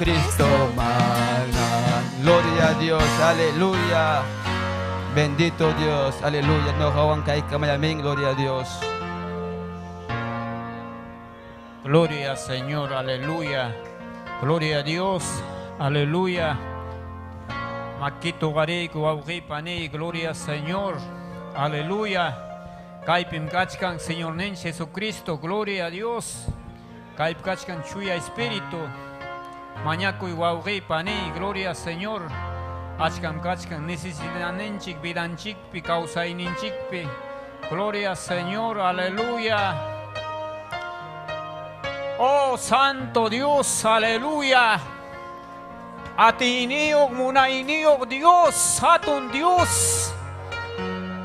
Jesucristo mana. Gloria a Dios, aleluya. Bendito Dios, aleluya. No amén, gloria a Dios. Gloria Señor, aleluya. Gloria a Dios, aleluya. Makito gariko pani, gloria Señor, aleluya. Kaypim kachkan Señor nen Jesucristo, gloria a Dios. Kayp kachkan chuya Espíritu. Mañakuy wawqi pani, gloria Señor. Achkam kachkan necesitanenchik vidanchikpi kawsayninchikpi. Gloria Señor, aleluya. Oh Santo Dios, aleluya. Atiyniyuq munayniyuq Dios, hatun Dios.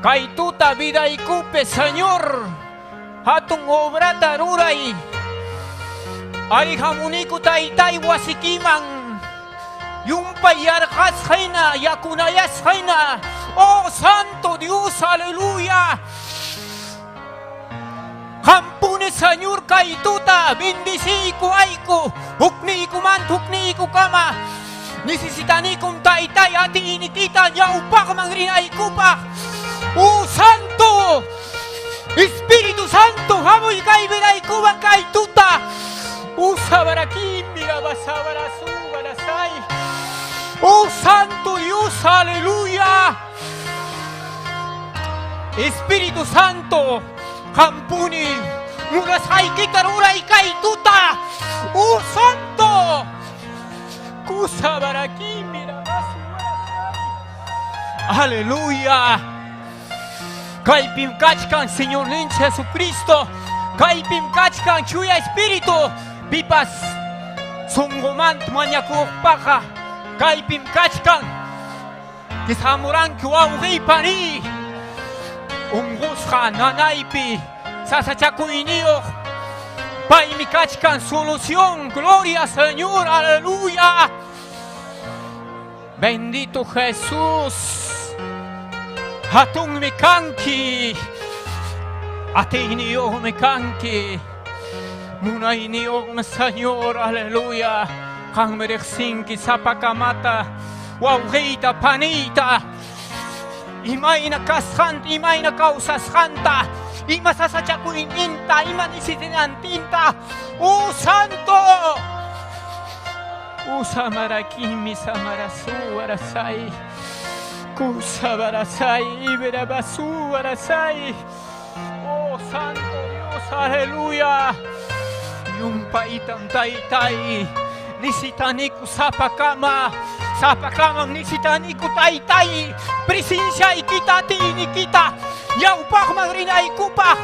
Kaytuta vidaykupi, Señor. Hatun obrata ruray. Ay hamuniku taytay wasikiman. Yumpay yarqasqayna, yakunayasqayna. Oh Santo Dios, aleluya. Hampuni Señor kaytuta bendiciyku ayku. Hukniykumanta hukniyku kama. Necesitanikum taytay atiynikita ñawpaqman rinaykupaq. Oh Santo! Espíritu Santo, hamuy kay vidaykuman kaytuta. Usabarakimira basabarasu barasay. Oh Santo Dios, aleluya. Espíritu Santo, hampuni, munasqaykita ruray kaytuta. Oh Santo. Kusabarakimira basu barasay. Aleluya. Kaypim kachkan Señor Jesucristo. Kaypim kachkan Chuya Espíritu. Pipas sunqumanta mañakuqpaqa kaypim kachkan. Kisamuranki wawqiy pani. Unqusqa nanaypi sasachakuyniyuq. Paymi kachkan solución. Gloria Señor. Aleluya. Bendito Jesús. Hatunmi kanki. Atiyniyuqmi kanki. Munayniyuqmi Señor, aleluya. Qanmi riqsinki sapakamata, wawqiyta, paniyta. Imayna kasqanta, imayna kawsasqanta, ima sasachakuyninta, ima necesitantinta. ¡Oh, Santo! Usamarakimi samarasu warasay. Kusabarasay, iberabasu warasay. Oh, Santo Dios, aleluya. Yumpaytam taytay. Nisitaniku sapakama. Sapakamam nisitaniku taytay. Presenciaykita atiynikita. Ñawpaqman rinaykupaq.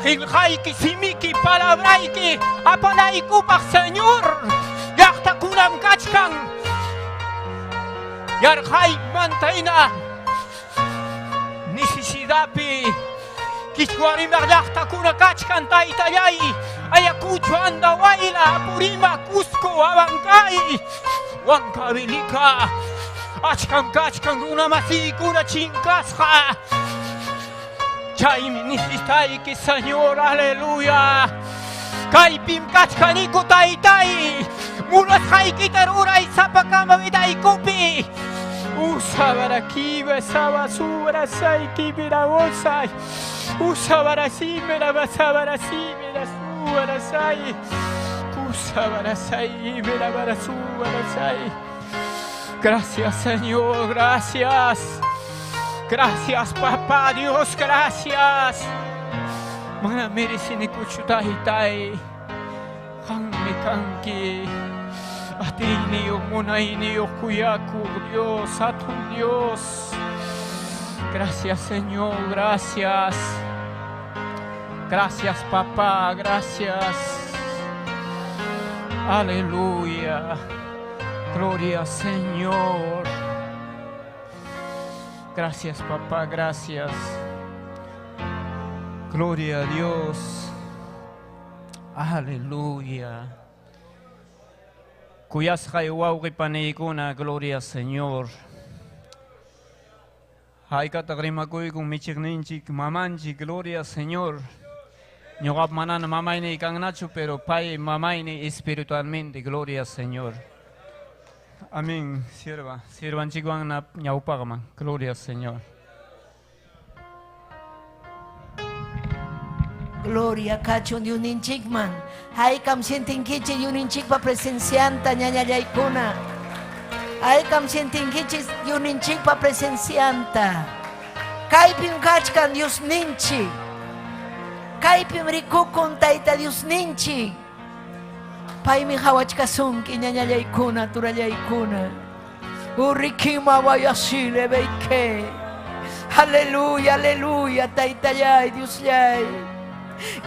Qillqayki, simiki, palabrayki, apanaykupaq, Señor. Llaqtakunam kachkan. Yarqaymanta hina. Necesidadpi. Kichwarimaq llaqtakuna kachkan taytallay. Ayacucho, Andahuayla, Apurímac, Cusco, Abancay, Huancavelica. Achkam kachkan runa masiykuna chinkasqa. Chaymi necesitayki, Señor, aleluya. Kaypim kachkaniku taytay. Munasqaykita ruray sapakama vidaykupi. Usabarakiba sabasubarasayki birabosay. Usabarasimera basabarasimera subarasay. Kusabarasay berabarasubarasay. Gracias, Señor, gracias. Gracias, Papá Dios, gracias. Mana merecinikuchu taytay. Qammi kanki. Atiyniyuq, munayniyuq, kuyakuq Dios, hatun Dios. Gracias, Señor, gracias. Gracias, Papá, gracias. Aleluya. Gloria, Señor. Gracias, Papá, gracias. Gloria a Dios. Aleluya. Kuyasqay wawqi paniykuna, gloria Señor. Haykataq rimakuykun michiqninchik mamanchik, gloria Señor. Ñuqap manana mamayni kannachu, pero pay mamayni espiritualmente, gloria al Señor. Amén, sierva, siervanchikwan ñawpaqman, gloria al Señor. Gloria kachun Diosninchikman. Haykam sientinkichik Diosninchikpa presencianta ñañallaykuna. Haykam sientinkichik Diosninchikpa presencianta. Kaypim kachkan Diosninchik. Kaypim rikukun Tayta Diosninchik. Paymi hawachkasunki ñañallaykuna, turallaykuna. Urrikima wayasile beike. Aleluya, aleluya, Taytallay, Diosllay.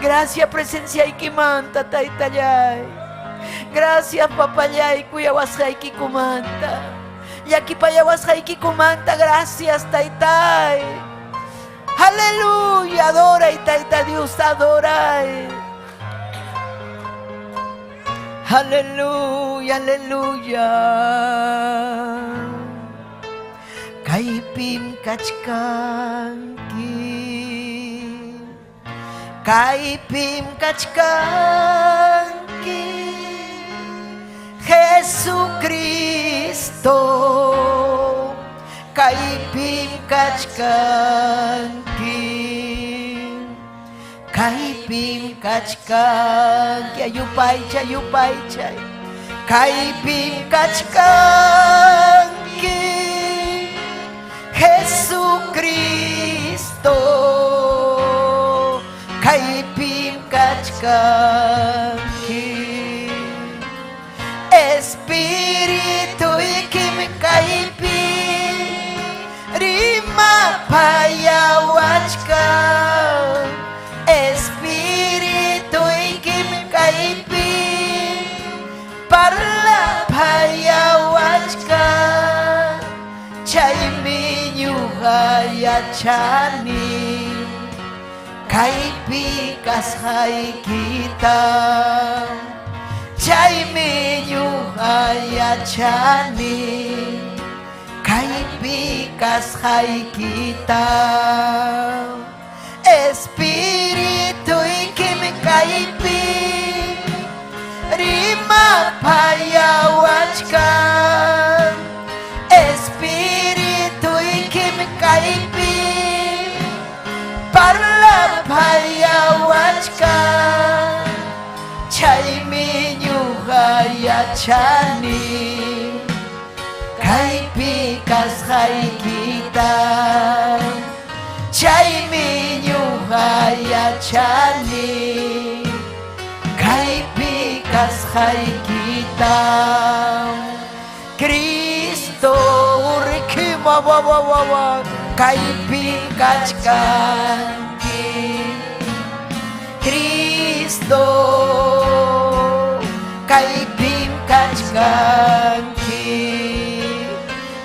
Gracias presenciaykimanta, Taytallay. Gracias, papallay, kuyawasqaykikumanta. Llakipayawasqaykikumanta, gracias, Taytay. Aleluya, adoray, Tayta Dios, adoray. Aleluya, aleluya. Kaypim kachkanki. Kaypim kachkanki. Jesucristo. Kaypim kachkanki. Kaypim kachkanki. Yupaychay, yupaychay. Kaypim kachkanki. Jesucristo. Kaypim kachkanki. Espirituykim kaypi rimapayawachkan. Espirituykim kaypi parlapayawachkan. Chaymi ñuqa yachani kaypi kasqaykita. Chaymi ñuqa yachani kaypi kasqaykita. Espirituykim kaypi rimapayawachkan. Espirituykim kaypi parlapayawachkan. Chaymi ñuqa yachani kaypi kasqaykita. Chaymi ñuqa yachani kaypi kasqaykita. Cristo urrikima wa wa wa wa kaypi kachkanki. Cristo kaypim kachkanki.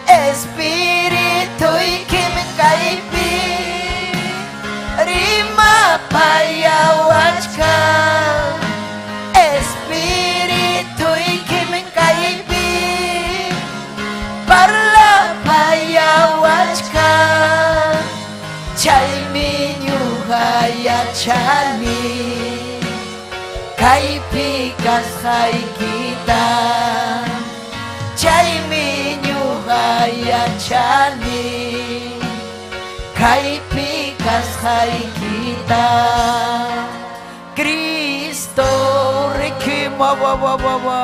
Espirituykim kaypi rimapayawachkan. Espirituykim kaypi parlapayawachkan. Chaymi ñuqa yachani kaypi kasqaykita. Chaymi ñuqa yachani kaypi kasqaykita. Cristo rikima wa wa wa wa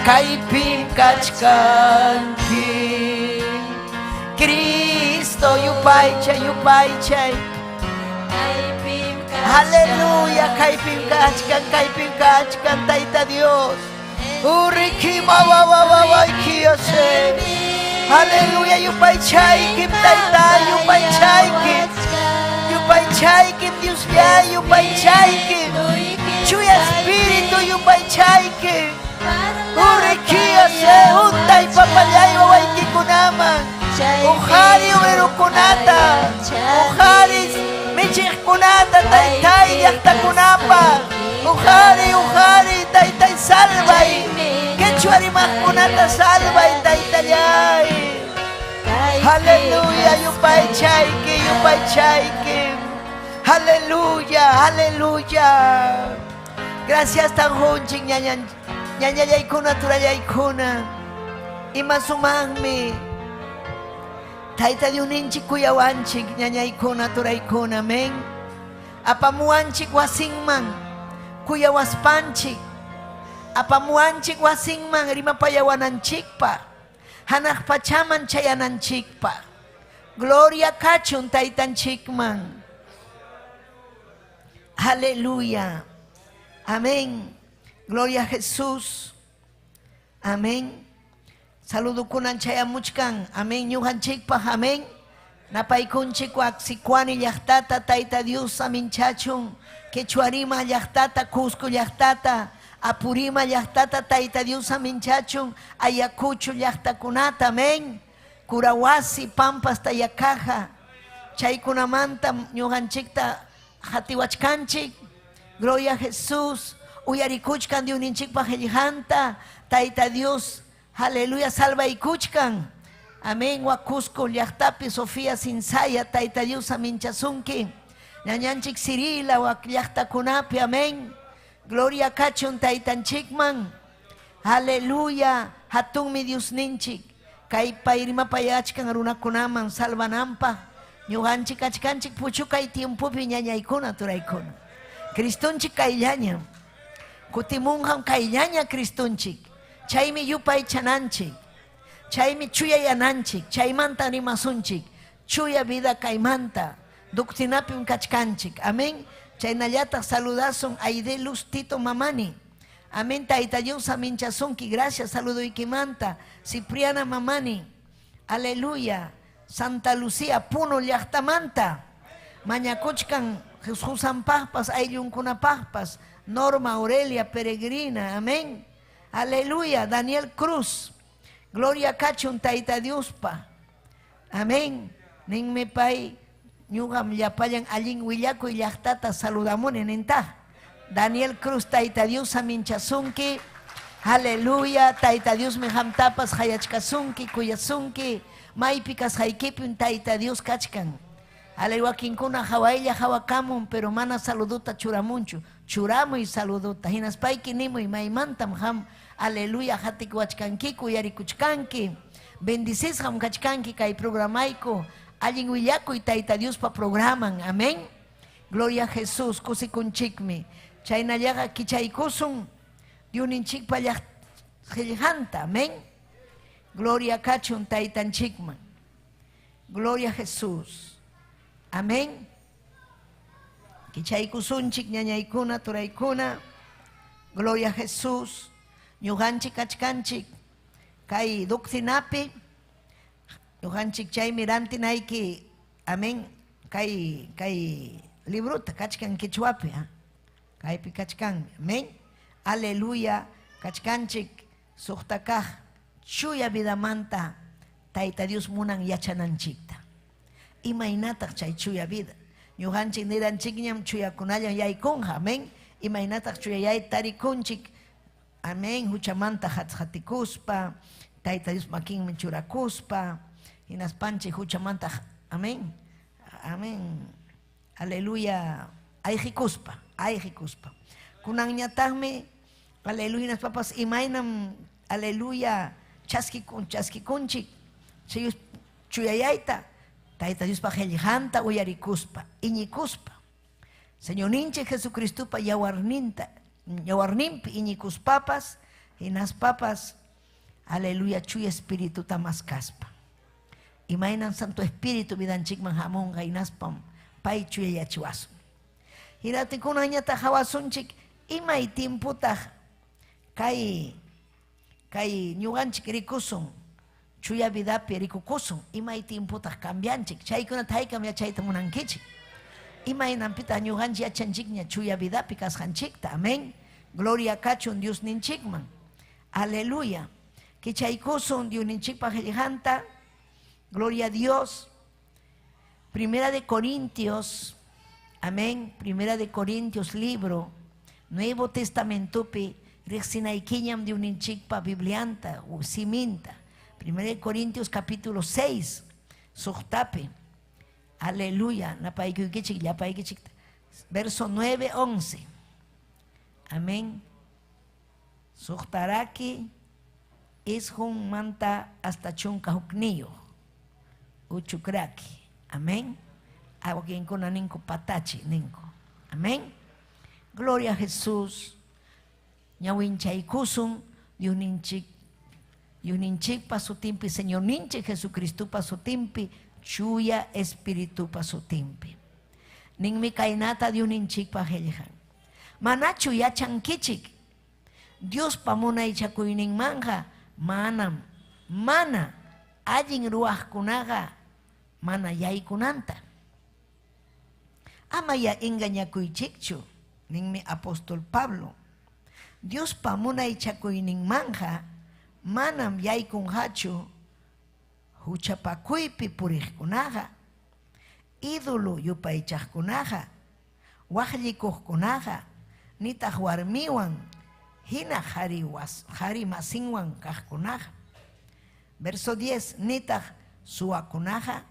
kaypim kachkanki. Cristo yupaychay, yupaychay. Aleluya, kaypim kachkan, kaypim kachkan, Tayta Dios. Urrikima wa wa wa wa kiyose. Aleluya, yupaychaykim, Tayta, yupaychaykim. Yupaychaykim, Diosllay, yupaychaykim. Chuya Espíritu, yupaychaykim. Urrikiyose, untay papallay wawaykikunaman. Uqhari obrerokunata, uqhari michiqkunata, taytay llaqtakunapaq. Uqhari, uqhari, taytay salvay. Quechua rimaqkunata salvay, taytallay. Aleluya, yupaychayki, yupaychayki. Aleluya, aleluya. Gracias tan junchik ñañan ñañallaykuna turallaykuna. Ima sumaqmi. Tayta Diosninchik kuyawanchik ñañaykuna turaykuna, amén. Apamuwanchik wasinman kuyawaspanchik. Apamuwanchik wasinman rimapayawananchikpaq. Hanaq pachaman chayananchikpaq. Gloria kachun taytanchikman. Aleluya. Amén. Gloria a Jesús. Amén. Saludukunan chayamuchkan. Amén. Ñuqanchikpaq. Amén. Napaykunchik Sicuani llaqtata Tayta Dios aminchachun. Quechuarima llaqtata, Cusco llaqtata, Apurima llaqtata Tayta Dios aminchachun. Ayacucho llaqtakunata. Amén. Curahuasi, Pampas, Tayacaja. Chaykunamanta ñuqanchikta hatiwachkanchik. Gloria a Jesús. Uyarikuchkan Diosninchikpaq qillqanta. Tayta Dios, aleluya, salvaykuchkan. Amén. Wa Cusco llaqtapi Sofía Sinsaya, Tayta Dios aminchasunki. Ñañanchik Cirila wak llaqtakunapi, amén. Gloria kachun taytanchikman. Aleluya. Hatunmi Diosninchik. Kay pay rimapayachkan runakunaman salvananpaq. Ñuqanchik kachkanchik puchukay tiempopi ñañaykuna turaykuna. Cristonchik kayllañam. Kutimunqam kayllaña Cristonchik. Chaymi yupaychananchik. Chaymi chuyayananchik. Chaymanta rimasunchik. Chuya vida kaymanta. Doctrinapim kachkanchik. Amén. Chaynallataq saludasun Aide Luz Tito Mamani. Amén. Tayta Dios aminchasunki. Gracias. Saluduykimanta. Cipriana Mamani. Aleluya. Santa Lucía, Puno llaqtamanta. Mañakuchkan Jesusanpaqpas, ayllunkunapaqpas. Norma Aurelia Peregrina. Amén. Aleluya. Daniel Cruz. Gloria kachun Tayta Diospa. Amén. Ninmi pay ñuqam llapallan allin willakuy llaqtata saludamuni nintaq. Daniel Cruz Tayta Dios aminchasunki. Aleluya. Tayta Diosmi qamtapas qayachkasunki, kuyasunki. Maypi kasqaykipim Tayta Dios kachkan. Aleluya wakinkuna hawaylla hawakamun, pero mana saluduta churamunchu. Churamuy saluduta. Hinaspayki nimuy maymantam qam aleluya hatikuwachkankiku, uyarikuchkanki. Bendicisqam kachkanki kay programayku. Allin willakuy Tayta Diospa programan. Amén. Gloria a Jesús, kusikunchikmi. Chaynallaqa kichaykusun Diosninchikpa qillqanta. Amén. Gloria kachun Taytanchikman. Gloria a Jesús. Amén. Kichaykusunchik ñañaykuna, turaykuna. Gloria a Jesús. Ñuqanchik kachkanchik. Kay doctrinapi. Ñuqanchik chaymi rantinayki. Amén. Kay kay librota kachkan quechuapi. Kaypi kachkanmi. Amén. Aleluya. Kachkanchik suqta kaq chuya vidamanta Tayta Dios munan yachananchikta. Imaynataq chay chuya vida? Ñuqanchik niranchikñam chuyakunallan yaykunqa. Amén. Imaynataq chuyayay tarikunchik? Amén. Huchamanta hatqatikuspa, Tayta Dios makinman churakuspa, hinaspanchik huchamanta, amén. Amén. Aleluya. Ayqikuspa, ayqikuspa. Kunanñataqmi, aleluya, hinaspapas imaynam, aleluya, chaskikun, chaskikunchik, chuyayayta, Tayta Diospa qillqanta uyarikuspa, iñikuspa. Señorninchik Jesucristopa yawarninta, yawarninpi iñikuspapas, hinaspapas, aleluya, chuya espirituta maskaspa. Imaynan Santo Espíritu vidanchikman hamunqa hinaspam pay chuyayachiwasun. Hinaptin kunanñataq hawasunchik imay tiempotaq kay kay ñuqanchik rikusun chuya vidapi rikukusun imay tiempotaq cambianchik chaykunata haykam yachayta munankichik. Imaynanpitaq ñuqanchik yachanchikña chuya vidapi kasqanchikta. Amén. Gloria kachun Diosninchikman. Aleluya. Kichaykusun Diosninchikpa qillqanta. Gloria a Dios. Primera de Corintios. Amén. Primera de Corintios libro. Nuevo Testamentopi riqsinaykiñam Diosninchikpa Biblianta siminta. Primera de Corintios capítulo 6. Suqtapi. Aleluya. Napaykuykichik llapaykichik. Verso 9, 11. Amén. Suqtaraki isqunmanta hasta chunka hukniyuq. Uchukraki. Amén. Wakinkuna ninku patachi ninku. Amén. Gloria a Jesús. Ñawinchaykusun Diosninchik Diosninchikpa sutinpi, Señorninchik Jesucristopa sutinpi, Chuya Espiritupa sutinpi. Ninmi kaynata Diosninchikpa qillqan. Manachu yachankichik Diospa munaychakuyninmanqa manam mana allin ruwaqkunaqa mana yaykunanta. Amayá engañakuychikchu, ninmi apóstol Pablo. Diospa munaychakuyninmanqa manam yaykunqachu huchapakuypi puriqkunaqa, ídolo yupaychaqkunaqa, waqllikuqkunaqa, nitaq warmiwan hina qari masinwan kaqkunaqa. Verso 10, nitaq suwakunaqa,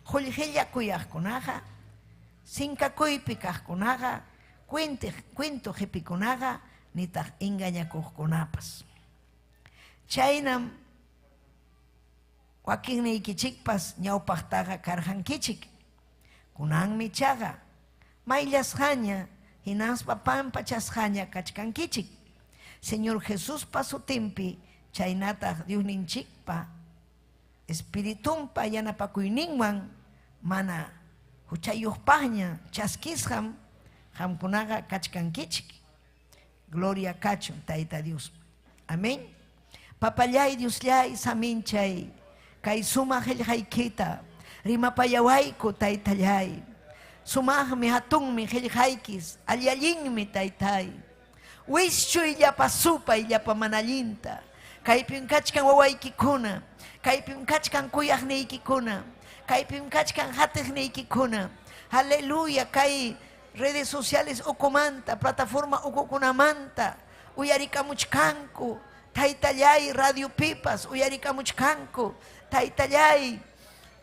qullqilla kuyaqkunaqa, sinkakuypi kaqkunaqa, cuento qipikunaqa, nitaq engañakuqkunapas. Chaynam wakinniykichikpas ñawpaqtaqa karqankichik. Kunanmi ichaqa mayllasqaña hinaspa pampachasqaña kachkankichik. Señor Jesuspa sutinpi chaynataq Diosninchikpa Espiritunpa yanapakuyninwan mana huchayuqpaqña chaskisqam qamkunaqa kachkankichik. Gloria kachun Tayta Dios. Amén. Papallay Diosllay saminchay kay sumaq qillqaykita rimapayawayku Taytallay. Sumaqmi hatunmi qillqaykis alli-allinmi Taytay. Wischuy llapa supay llapa mana allinta. Kaypim kachkan wawaykikuna. Kaypim kachkan kuyaqniykikuna. Kaypim kachkan hatiqniykikuna. Aleluya kay redes sociales ukumanta, plataforma ukukunamanta uyarikamuchkanku. Taytallay radiopipas uyarikamuchkanku. Taytallay,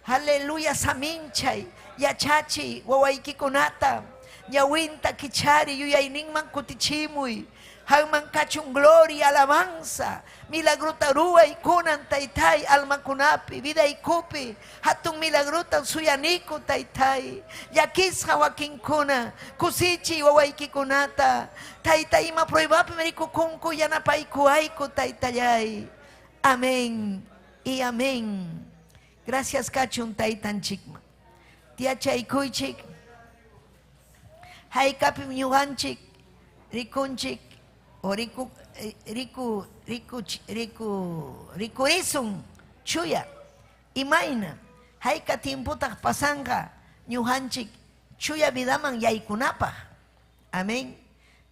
aleluya saminchay, yachachiy wawaykikunata, ñawinta kichari yuyayninman kutichimuy. Qanman kachun gloria, alabanza, milagrota ruway kunan taytay almakunapi, vidaykupi, hatun milagrota suyaniku taytay. Llakisqa wakinkuna, kusichiy wawaykikunata, tayta ima pruebapi rikukunku yanapaykuwayku taytallay. Amén y amén. Gracias kachun taytanchikman. Tiyachaykuychik. Haykapim ñuqanchik rikunchik o riku riku riku riku rikurisun chuya. Imayna hayka tiempotaq pasanqa ñuqanchik chuya vidaman yaykunapaq. Amén.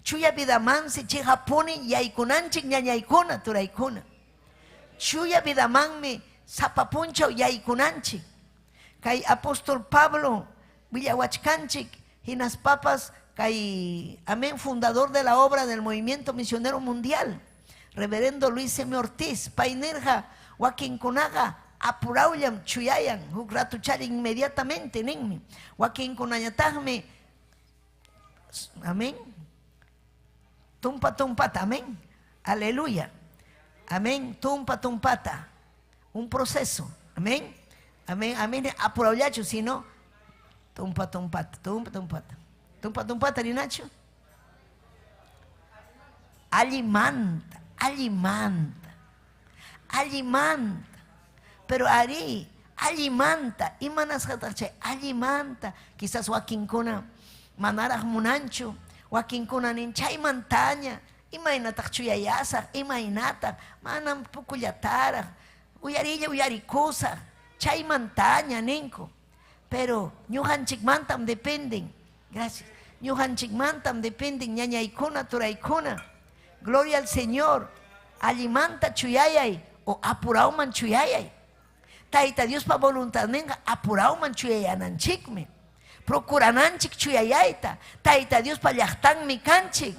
Chuya vidamansi chiqapuni yaykunanchik ñañaykuna turaykuna. Chuya vidamanmi sapa punchaw yaykunanchik. Kay apóstol Pablo willawachkanchik hinaspapas kay amén fundador de la obra del movimiento misionero mundial, reverendo Luis M. Ortiz, pay nirqa wakinkunaqa apurawllam chuyayan huk ratuchalla inmediatamente ninmi. Wakinkunañataqmi amén tumpa tumpata, amén. Aleluya. Amén, tumpa tumpata. Un proceso. Amén. Amén, amén. Apurawllachu, sino tumpa tumpata, tumpa tumpata. Tumpa tumpata, rinachu. Allimanta, allimanta. Allimanta. Pero ari, allimanta, imanasqataq chay allimanta, quizás wakinkuna manaraq munanchu, wakinkuna nin chaymantaña, imaynataq chuyayasaq, imaynataq, manam pukullataraq, uyarilla uyarikusaq, chaymantaña ninku. Pero ñuqanchikmantam dependen. Gracias. Ñuqanchikmantam dependen ñañaykuna, turaykuna. Gloria al Señor. Allimanta chuyayay o apurawman chuyayay. Tayta Diospa voluntadninqa apurawman chuyayananchikmi. Procurananchik chuyayayta. Tayta Diospa llaqtanmi kanchik.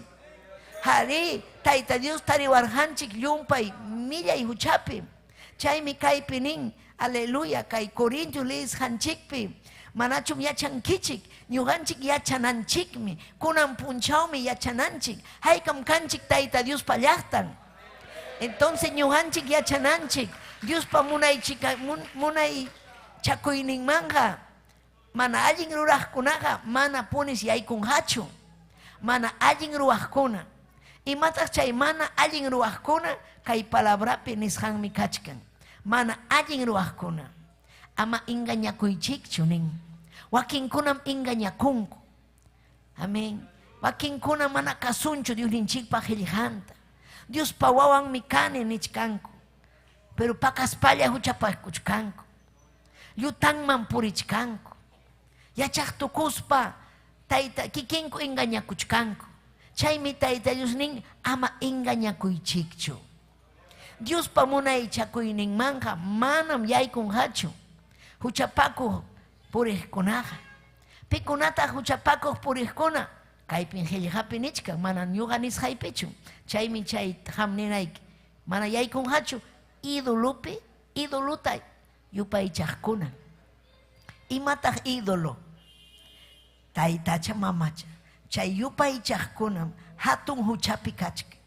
Arí, Tayta Dios tariwarqanchik llumpay millay huchapi. Chaymi kaypi nin, aleluya, kay Corintios leesqanchikpi, Manachum yachankichik? Ñuqanchik yachananchikmi. Kunan punchawmi yachananchik. Haykam kanchik Tayta Diospa llaqtan. Entonces ñuqanchik yachananchik. Diospa munaychakuyninmanqa mana allin ruraqkunaqa mana punis yaykunqachu. Mana allin ruwaqkuna. Imataq chay mana allin ruwaqkuna? Kay palabrapi nisqanmi kachkan. Mana allin ruwaqkuna. Ama engañakuychikchu nin. Wakinkunam engañakunku. Amén. Wakinkuna mana kasunchu Diosninchikpa qillqanta. Diospa wawanmi kani nichkanku. Pero pakaspalla huchapakuchkanku. Llutanman purichkanku. Yachaq tukuspa tayta kikinku engañakuchkanku. Chaymi Tayta Dios nin, ama engañakuychikchu. Diospa munaychakuyninmanqa manam yaykunqachu huchapakuq puriqkunaqa. Pikunataq huchapakuq puriqkuna? Kaypin qillqapi nichkan, mana ñuqa nisqaypichu. Chaymi chay qam ninayki, mana yaykunqachu ídolopi, ídolota yupaychaqkuna. Imataq ídolo? Taytacha mamacha. Chay yupaychaqkunam hatun huchapi kachkan.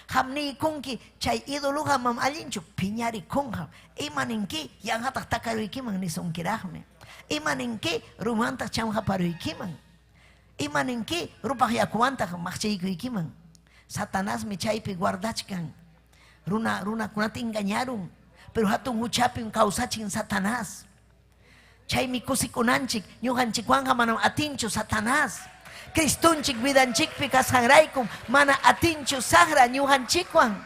Qam niykunki chay ídoloqa mam allinchu, phiñarikunqam. Ima ninki? Yanqataq takaruykiman nisunkiraqmi. Ima ninki? Rumantaq chamqaparuykiman. Ima ninki? Rupaq yakuwantaq maqchaykuykiman. Satanasmi chaypi guardachkan. Runa runakunata engañarun, pero hatun huchapim kawsachin Satanás. Chaymi kusikunanchik, ñuqanchikwanqa manam atinchu Satanás. Cristonchik vidanchikpi kasqanraykum mana atinchu saqra ñuqanchikwan.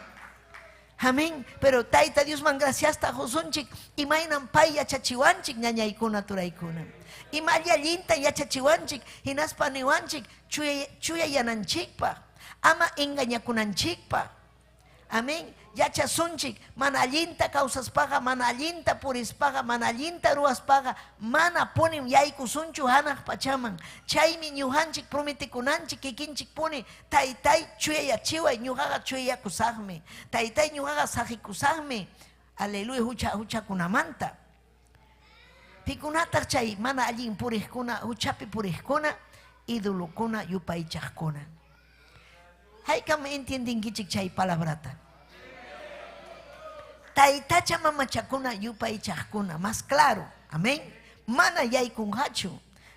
Amén. Pero Tayta Diosman graciasta qusunchik, imaynam pay yachachiwanchik ñañaykuna turaykuna. Ima allinta yachachiwanchik, hinaspa niwanchik chuyayananchikpaq, ama engañakunanchikpaq. Amén. Yachasunchik, mana allinta kawsaspaqa, mana allinta purispaqa, mana allinta ruwaspaqa, mana punim yaykusunchu hanaq pachaman. Chaymi ñuqanchik prometikunanchik kikinchik puni, Taytay chuyayachiway, ñuqaqa chuyayakusaqmi. Taytay ñuqaqa saqikusaqmi. Aleluya, hucha huchakunamanta. Pikunataq chay mana allin puriqkuna, huchapi puriqkuna, ídolokuna yupaychaqkuna. Haykam entiendenkichik chay palabrata? Taytacha mamachakuna yupaychaqkuna, más claro. Amén. Mana yaykunqachu.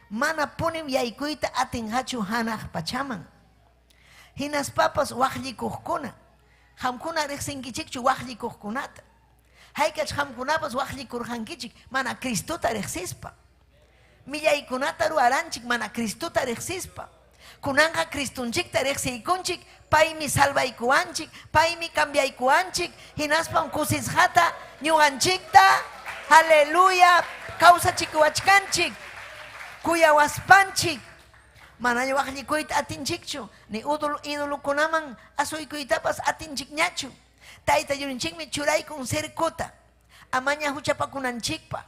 Mana punim yaykuyta atinqachu hanaq pachaman. Hinaspapas waqllikuqkuna. Qamkuna riqsinkichikchu waqllikuqkunata? Haykach qamkunapas waqllikurqankichik mana Cristota riqsispa. Millaykunata ruwaranchik mana Cristota riqsispa. Kunanqa Cristonchikta riqsiykunchik, paymi salvaykuwanchik, paymi cambiaykuwanchik, hinaspam kusisqata ñuqanchikta, aleluya, kawsachikuwachkanchik, kuyawaspanchik. Manaña waqllikuyta atinchikchu, ni ídolokunaman asuykuytapas atinchikñachu. Tayta Diosninchikmi churaykun cercota, amaña huchapakunanchikpa.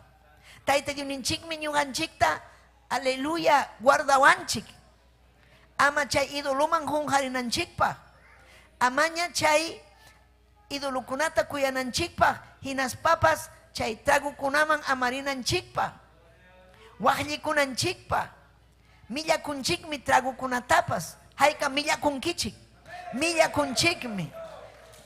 Tayta Diosninchikmi ñuqanchikta, aleluya, guardawanchik. Ama chay ídoloman qunqarinanchikpaq. Amaña chay ídolokunata kuyananchikpaq, hinaspapas chay tragukunaman amarinanchikpaq. Waqllikunanchikpaq. Millakunchikmi tragukunatapas. Hayka millakunkichik. Millakunchikmi.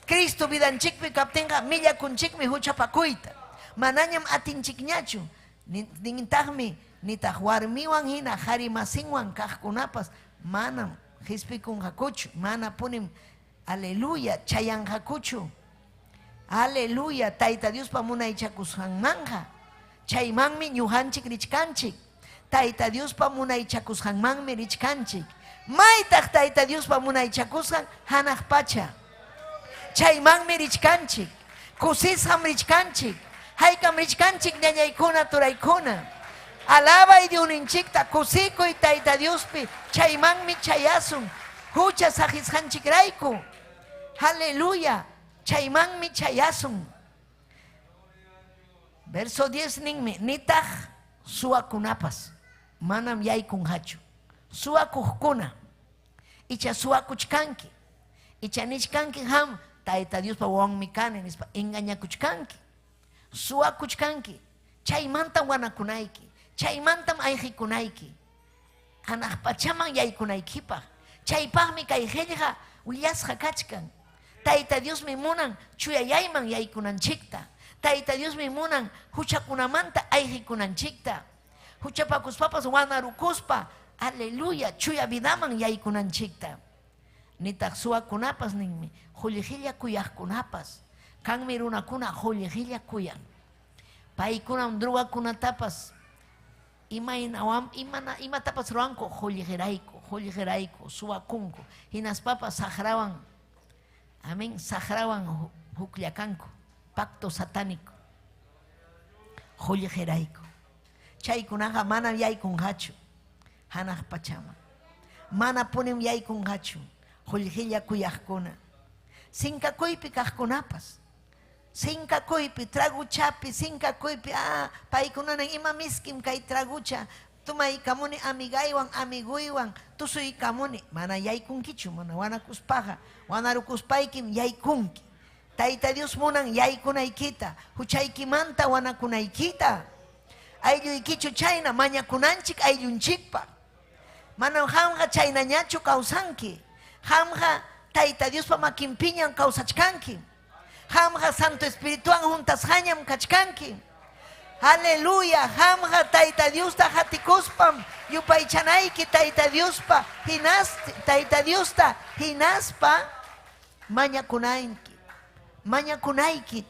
Cristo vidanchikpi kaptinqa millakunchikmi huchapakuyta. Manañam atinchikñachu. Nintaqmi nitaq warmiwan hina qhari masinwan kaqkunapas manam qispikunqakuchu. Mana punim, aleluya, chayanqakuchu. Aleluya, Tayta Diospa munaychakusqanmanqa. Chaymanmi ñuqanchik richkanchik. Tayta Diospa munaychakusqanmanmi richkanchik. Maytaq Tayta Diospa munaychakusqan? Hanaq pacha. Chaymanmi richkanchik. Kusisqam richkanchik. Haykam richkanchik ñañaykuna turaykuna. Alabay Diosninchikta, kusikuy Tayta Diospi, chaymanmi chayasun. Hucha saqisqanchikrayku. Aleluya, chaymanmi chayasun. Verso 10 ninmi, nitaq suwakunapas manam yaykunqachu. Suwakuqkuna, icha suwakuchkanki, icha nichkanki qam Tayta Diospa wawanmi kani nispa engañakuchkanki, suwakuchkanki, chaymantam wanakunayki. Chaymantam ayqikunayki. Hanaq pachaman yaykunaykipaq. Chaypaqmi kay qillqa willasqa kachkan. Tayta Diosmi munan chuyayayman yaykunanchikta. Tayta Diosmi munan huchakunamanta ayqikunanchikta. Huchapakuspapas wanarukuspa, aleluya, chuya vidaman yaykunanchikta. Nitaq suwakunapas ninmi, qullqilla kuyaqkunapas. Kanmi runakuna qullqilla kuyan. Paykunam drogakunatapas imaynawan imana imatapas ruwanku qullqirayku, qullqirayku, suwakunku. Hinaspapas saqrawan, amén, saqrawan hukllakanku, pacto satánico. Qullqirayku. Chaykunaqa manam yaykunqachu hanaq pachaman. Manapunim yaykunqachu qullqilla kuyaqkuna. Sinkakuypi kaqkunapas. Sinkakuypi, traguchapi, sinkakuypi, ah, paykunanan ima miskim kay tragucha, tumaykamuni amigaywan, amiguywan, tusuykamuni. Mana yaykunkichu, mana wanakuspaqa, wanarukuspaykim yaykunki. Tayta Dios munan yaykunaykita, huchaykimanta wanakunaykita. Aylluykichu chayna mañakunanchik ayllunchikpaq. Manam qamqa chaynañachu kawsanki. Qamqa Tayta Diospa makinpiñam kawsachkanki. Qamqa Santo Espirituwan huntasqañam kachkanki. Aleluya, qamqa Tayta Diosta qatikuspam yupaychanayki Tayta Diospa hinas Tayta Diosta hinaspa mañakunayki. Mañakunayki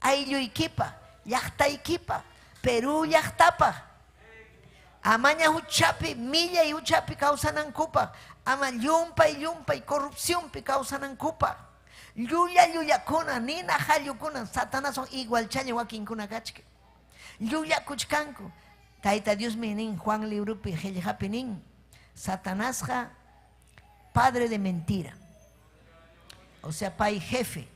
aylluykipaq, llaqtaykipaq, Perú llaqtapaq. Amaña huchapi, millay huchapi kawsanankupaq, ama llumpay llumpay corrupcionpi kawsanankupaq. Llulla llullakuna, nina qallukuna, Satanaswan igualchalla wakinkuna kachkan. Llullakuchkanku. Tayta Diosmi nin, Juan libropi qillqapi nin, Satanasqa padre de mentira. O sea, pay jefe.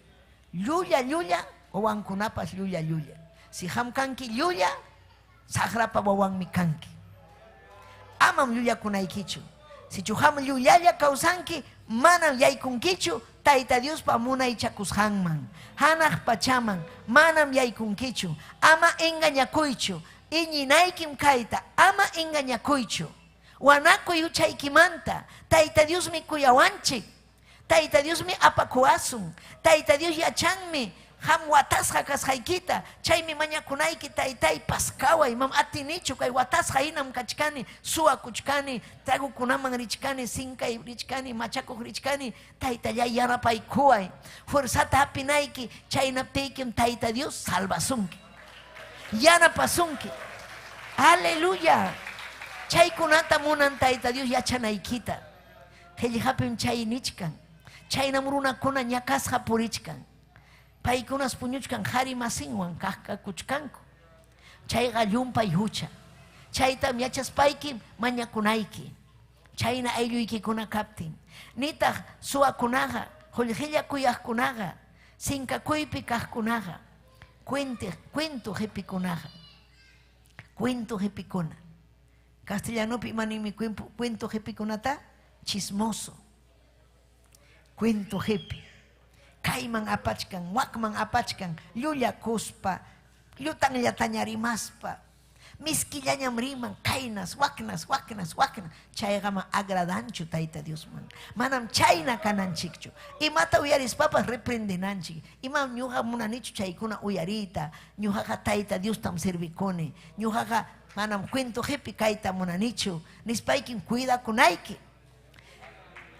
Llulla llulla, wawankunapas llulla llulla. Si qam kanki llulla, saqrapa wawanmi kanki. Amam llullakunaykichu. Sichu qam llullalla kawsanki, manam yaykunkichu Tayta Diospa munaychakusqanman, hanaq pachaman, manam yaykunkichu. Ama engañakuychu. Iñinaykim kayta, ama engañakuychu. Wanakuy huchaykimanta. Tayta Diosmi kuyawanchik. Tayta Diosmi apakuwasun. Tayta Dios yachanmi qam watasqa kasqaykita. Chaymi mañakunayki, Taytay, paskaway. Mam atinichu kay watasqa hinam kachkani, suwakuchkani, tragokunaman richkani, sinkay richkani, machakuq richkani. Taytallay, yanapaykuway. Fuerzata hapinayki, chaynaptiykim Tayta Dios salvasunki. Yanapasunki. Aleluya. Chaykunata munan Tayta Dios yachanaykita. Qillqapim chay nichkan. Chaynam runakuna ñakasqa purichkan. Paykunas puñuchkan qari masinwan kaqkakuchkanku. Chayqa llumpay hucha. Chaytam yachaspaykim mañakunayki. Chayna aylluykikuna kaptin. Nitaq suwakunaqa, qullqilla kuyaqkunaqa, sinkakuypi kaqkunaqa, cuento qipikunaqa. Cuento qipikuna. Castellanopi ima ninmi cuento qipikunata? Chismoso. Cuento qipi. Kayman apachkan, wakman apachkan, llullakuspa, llutanllataña rimaspa, miskillañam riman, kaynas, waknas, waknas, waknas. Chayqa ma agradanchu Tayta Diosman. Manam chayna kananchikchu. Imata uyarispapas reprendenanchik. Imam ñuqa munanichu chaykuna uyariyta. Ñuqaqa Tayta Diostam servikuni. Ñuqaqa manam cuento qipi kayta munanichu. Nispaykim cuidakunayki.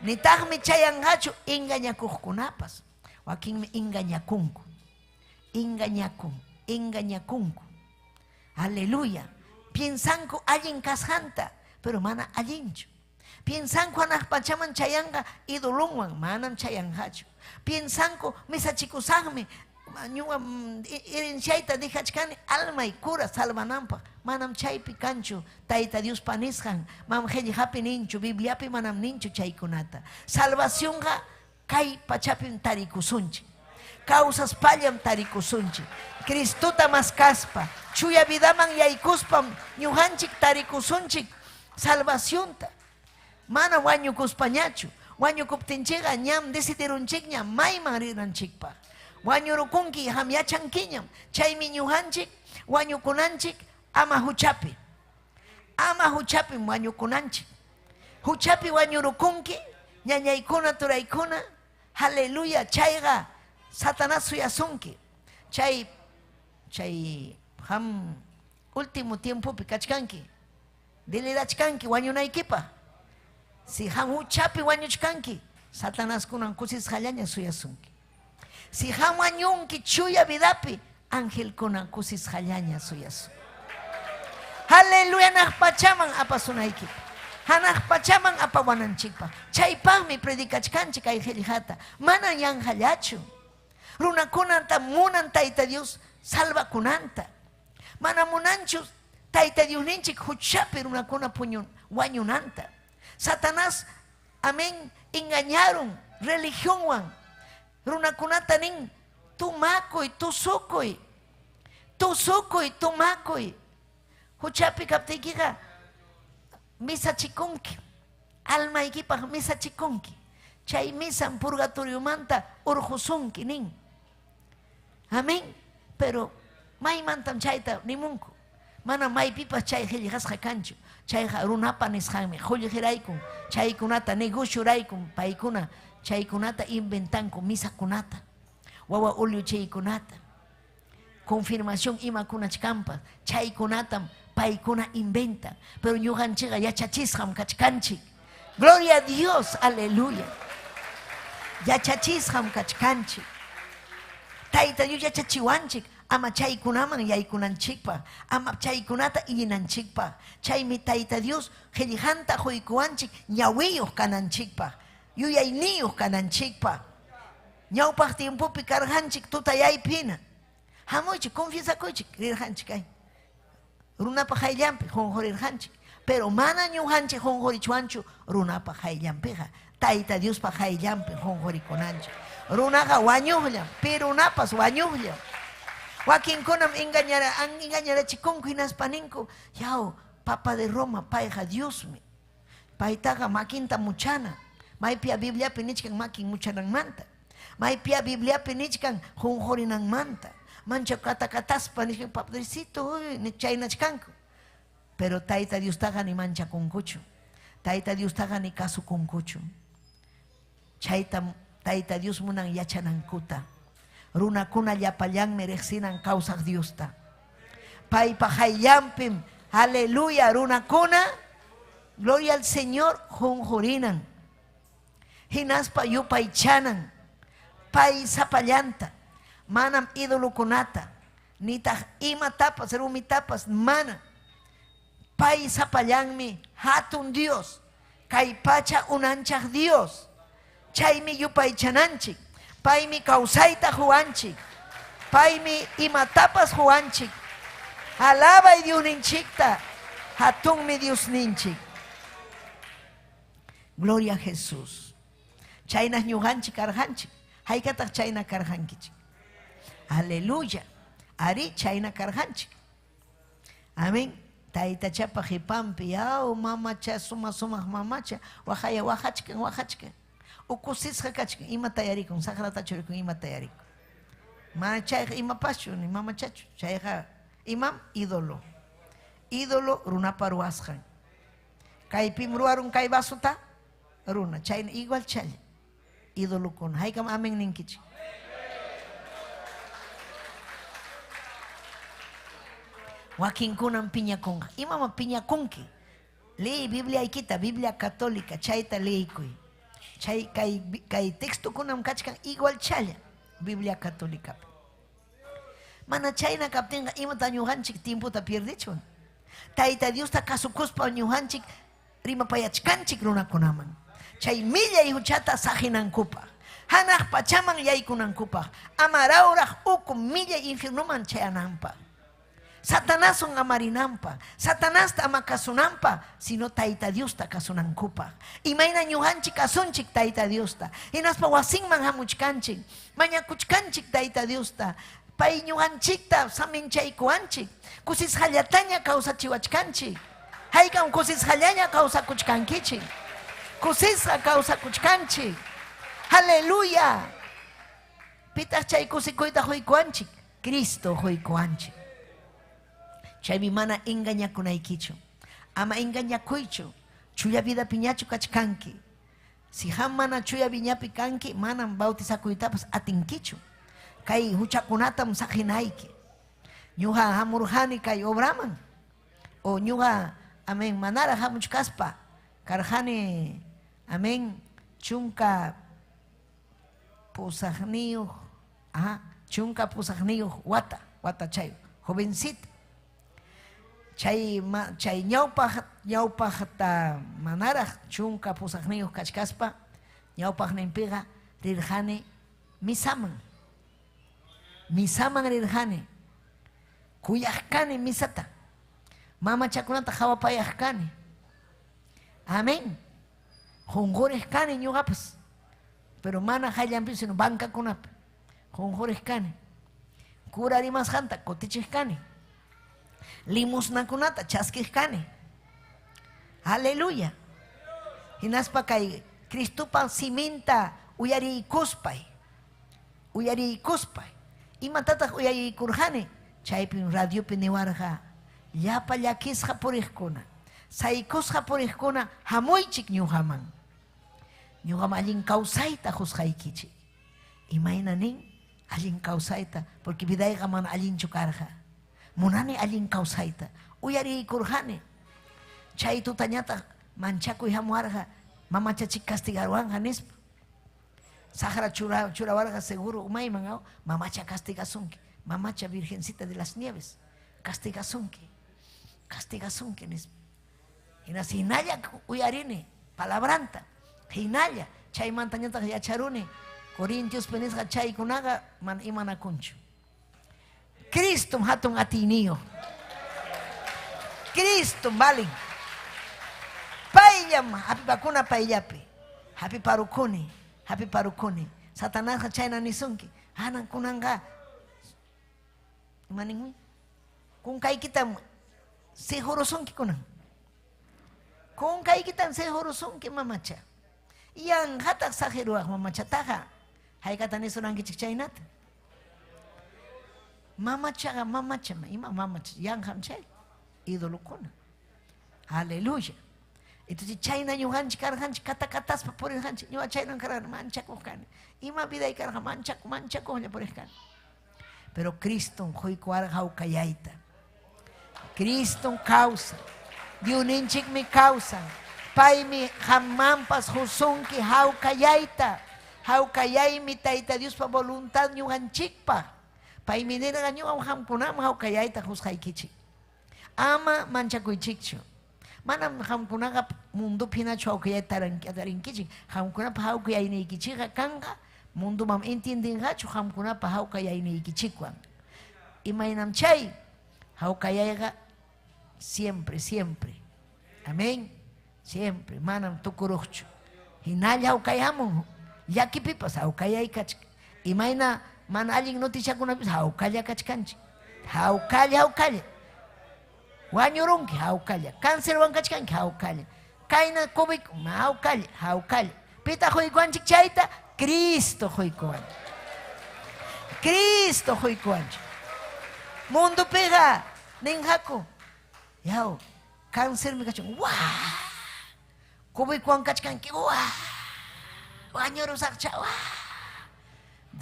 Nitaqmi chayanqachu engañakuqkunapas. Wakinmi engañakunku. Engañakun, engañakunku. Aleluya. Piensanku allin kasqanta, pero mana allinchu. Piensanku hanaq pachaman chayanqa idolonwan, manam chayanqachu. Piensanku misachikusaqmi, ñuqa herenciayta dejachkani almay cura salvananpaq, manam chaypi kanchu Tayta Diospa nisqan, manam qillqapi ninchu, Bibliapi manam ninchu chaykunata. Salvacionqa kay pachapim tarikusunchik. Kawsaspallam tarikusunchik. Cristota maskaspa, chuya vidaman yaykuspam ñuqanchik tarikusunchik salvacionta. Mana wañukuspañachu. Wañukuptinchikqa ñam decidirunchikña mayman rinanchikpaq. Wañurukunki qam yachankiñam. Chaymi ñuqanchik wañukunanchik ama huchapi. Ama huchapim wañukunanchik. Huchapi wañurukunki, ñañaykuna, turaykuna, aleluya, chayqa Satanás suyasunki. Chay chay qam último tiempopi kachkanki. Delirachkanki wañunaykipaq. Si qam huchapi wañuchkanki, Satanás kunan kusisqallaña suyasunki. Si qam wañunki chuya vidapi, angelkuna kusisqallaña suyasun. Aleluya, hanaq pachaman apasunaykipaq. Hanaq pachaman apawananchikpaq. Chaypaqmi predicachkanchik kay qillqata. Mana yanqallachu. Runakunata munan Tayta Dios salvakunanta. Mana munanchu Tayta Diosninchik huchapi runakuna puñun wañunanta. Satanás, amén, engañaron religionwan. Runakunata nin, tumakuy, tusukuy, tusukuy, tumakuy. Huchapi kaptiykiqa misachikunki, almaykipaq misachikunki. Chay misan purgatoriomanta urqusunki nin. Amén. Pero maymantam chayta nimunku. Mana maypipas chay qillqasqa kanchu. Chayqa runapa nisqanmi, qullqiraykun, chaykunata negocioraykun, paykuna chaykunata inventanku misakunata, wawa ulluchiykunata, confirmación imakunachkanpas, chaykunatam paykuna inventan. Pero ñuqanchikqa yachachisqam kachkanchik. Gloria a Dios, aleluya. Yachachisqam kachkanchik. Tayta Dios yachachiwanchik ama chaykunaman yaykunanchikpaq, ama chaykunata iñinanchikpaq. Chaymi Tayta Dios qillqanta quykuwanchik ñawiyuq kananchikpaq, yuyayniyuq kananchikpaq. Ñawpaq tiempopi karqanchik tutayaypina. Hamuychik, confiesakuychik, rirqanchik ay. Runapa qayllanpi qunqurirqanchik. Pero mana ñuqanchik qunqurichwanchu runapa qayllanpiqa. Tayta Diospa qayllanpi qunqurikunanchik. Runaqa wañuqllam, pi runapas wañuqllam. Wakinkunam engañara, engañarachikunku hinaspa ninku, yaw, Papa de Roma, payqa Diosmi. Paytaqa makinta muchana. Maypiya Bibliapi nichkan makin muchananmanta. Maypiya Bibliapi nichkan qunqurinanmanta. Mancha katakataspa nichkan, padrecito, chaynachkanku. Pero Tayta Diostaqa ni manchakunkuchu. Tayta Diostaqa ni kasukunkuchu. Chaytam Tayta Dios munan yachanankuta. Runakuna llapallanmi riqsinan kawsaq Diosta. Paypa qayllanpim, aleluya, runakuna, gloria al Señor, qunqurinan. Hinaspa yupaychanan pay sapallanta, manam idolokunata, nitaq imatapas, rumitapas, mana. Pay sapallanmi hatun Dios, kay pacha unanchaq Dios. Chaymi yupaychananchik. Paymi kawsayta quwanchik. Paymi imatapas quwanchik. Alabay Diosninchikta, hatunmi Diosninchik. Gloria a Jesús. Chayna ñuqanchik karqanchik. Haykataq chayna karqankichik? Aleluya. Ari chayna karqanchik. Amén. Taytachapa qhipanpi, yaw mamacha, suma sumaq mamacha, waqaya waqachkan, waqachkan. Ukusisqa kachkan, imata yarikun, saqratachu rikun, imata yarikun. Mana chayqa imapaschu, ni mamachachu. Chayqa imam ídolo. Ídolo runapa ruwasqan. Kaypim ruwarun kay vasota, runa. Chayna igual challa. Idolokuna. Haykam amén ninkichik. Wakinkunam piñakunqa. Imama piñakunki? Leey Bibliaykita, Biblia católica, chayta leeykuy. Chay kay kay textokunam kachkan igual challa Biblia católicapi. Mana chayna kaptinqa imata ñuqanchik tiempota pierdichwan. Tayta Diosta kasukuspa ñuqanchik rimapayachkanchik runakunaman. Chay millay huchata saqinankupaq. Hanaq pachaman yaykunankupaq. Ama rawraq uku millay infiernoman chayananpaq. Satanaswan amarinanpaq, Satanasta ama kasunanpaq, sino Tayta Diosta kasunankupaq. Imayna ñuqanchik kasunchik Tayta Diosta. Hinaspa wasinman hamuchkanchik, mañakuchkanchik Tayta Diosta. Pay ñuqanchikta saminchaykuwanchik, kusisqallataña kawsachiwachkanchik. Haykam kusisqallaña kawsakuchkankichik. Kusisqa kawsakuchkanchik. Aleluya. Pitaq chay kusikuyta quykuwanchik? Cristo quykuwanchik. Chaymi mana engañakunaykichu. Ama engañakuychu. Chuya vidapiñachu kachkanki. Si qam mana chuya viñapi kanki, manam bautizakuytapas atinkichu. Kay huchakunatam saqinayki. Ñuqa hamurqani kay obraman. O ñuqa, amén, manaraq hamuchkaspa karqani, amén, 18, ajá, 18 wata, watachayuq, jovencita. Chay, ma, chay ñawpaq, ñawpaqta manaraq 18 kachkaspa, ñawpaqninpiqa rirqani misaman. Misaman rirqani. Kuyaq kani misata. Mamachakunata qhawapayaq kani. Amén. Qunquriq kani ñuqapas. Pero mana hayllanpi, sino bancakunapi. Qunquriq kani. Cura rimasqanta kutichiq kani. Limosnakunata chaskiq kani. Aleluya. Hinaspa kay Cristopa siminta uyariykuspay. Uyariykuspay. Imatataq uyariykurqani? Chaypim radiopi niwarqa, llapa llakisqa puriqkuna, saykusqa puriqkuna, hamuychik ñuqaman. Ñuqam allin kawsayta qusqaykichik. Imayna nin? Allin kawsayta, porque vidayqa mana allinchu karqa. Munani allin kawsayta. Uyariykurqani. Chay tutañataq manchakuy hamuwarqa, mamachachik castigarwanqa nispa. Saqra churawarqa seguro umayman, aw, mamacha castigasunki. Mamacha Virgencita de las Nieves, castigasunki. Castigasunki nispa. Hinas hinalla uyarini palabranta. Hinalla chaymantañataq yacharuni Corintiospi nisqa chaykunaqa mana imanakunchu. Cristom hatun atiyniyuq. Cristom valen. Payllam hapipakuna payllapi. Hapiparukuni, hapiparukuni. Satanasqa chayna nisunki. Hanan kunanqa ima ninmi? Kunkaykitam sijurusunki kunan. Kunkaykitam sijurusunki mamacha. Yanqataq saqiruwaq mamachataqa. Haykata nisurankichik chaynata? Mamachaqa mamacham, ima mamacha, yanqam chay idolokuna. Aleluya. Entonces chayna ñuqanchik karqanchik katakataspa purirqanchik, ñuqa chayna karqani manchakuq kani. Ima viday karqa manchakuq, manchakuqlla puriq kani. Pero Cristom quykuwarqa hawkayayta. Cristom kawsan. Diosninchikmi kawsan. Paymi qammanpas qusunki hawkayayta. Hawkayaymi Tayta Diospa voluntad ñuqanchikpaq. Paymi nirqa ñuqam qamkunaman hawkayayta qusqaykichik. Ama manchakuychikchu. Manam qamkunaqa mundopi hinachu hawkayayta tarinkichik. Qamkunapa hawkayayniykichikqa kanqa mundomam entiendenqachu qamkunapa hawkayayniykichikwan. Imaynam chay hawkayayqa siempre, siempre. Amén. Siempre. Manam tukuruqchu. Hinalla hawkayamun. Llakipipas hawkayay kachkan. Imayna mana allin noticiakunapis hawkalla kachkanchik. Hawkalla, hawkalla. Wañurunki hawkalla. Cáncerwan kachkanki hawkalla. Kayna COVID hawkalla, hawkalla. Pitaq quykuwanchik chayta? Cristo quykuwanchik. Cristo quykuwanchik. Mundopiqa ninqaku, yaw, cáncermi kachkan. Wa! COVIDwan kachkanki. Wa! Wañurusaqcha. Wa!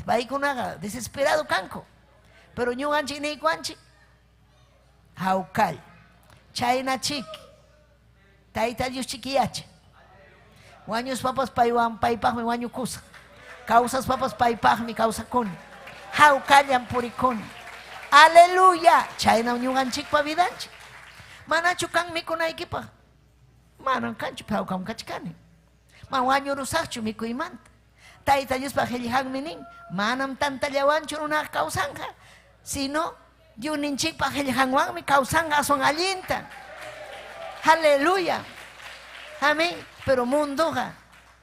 Paykunaqa desesperado kanku. Pero ñuqanchik niykuwanchik hawkalla. Chayna chiki. Tayta Dios chiki yacha. Wañuspapas paywan paypaqmi wañukusaq. Kawsaspapas paypaqmi kawsakuni. Hawkallam purikuni. Aleluya. Chaynam ñuqanchikpa vidanchik. Manachu kan mikunaykipaq? Manam kanchu, hawkam kachkani. Man wañurusaqchu mikuymanta. Tayta Diospa qillqanmi nin, manam tantallawanchu runaqa kawsanqa, sino Diosninchikpa qillqanwanmi kawsanqa aswan allinta. Aleluya. Amén. Pero mundoqa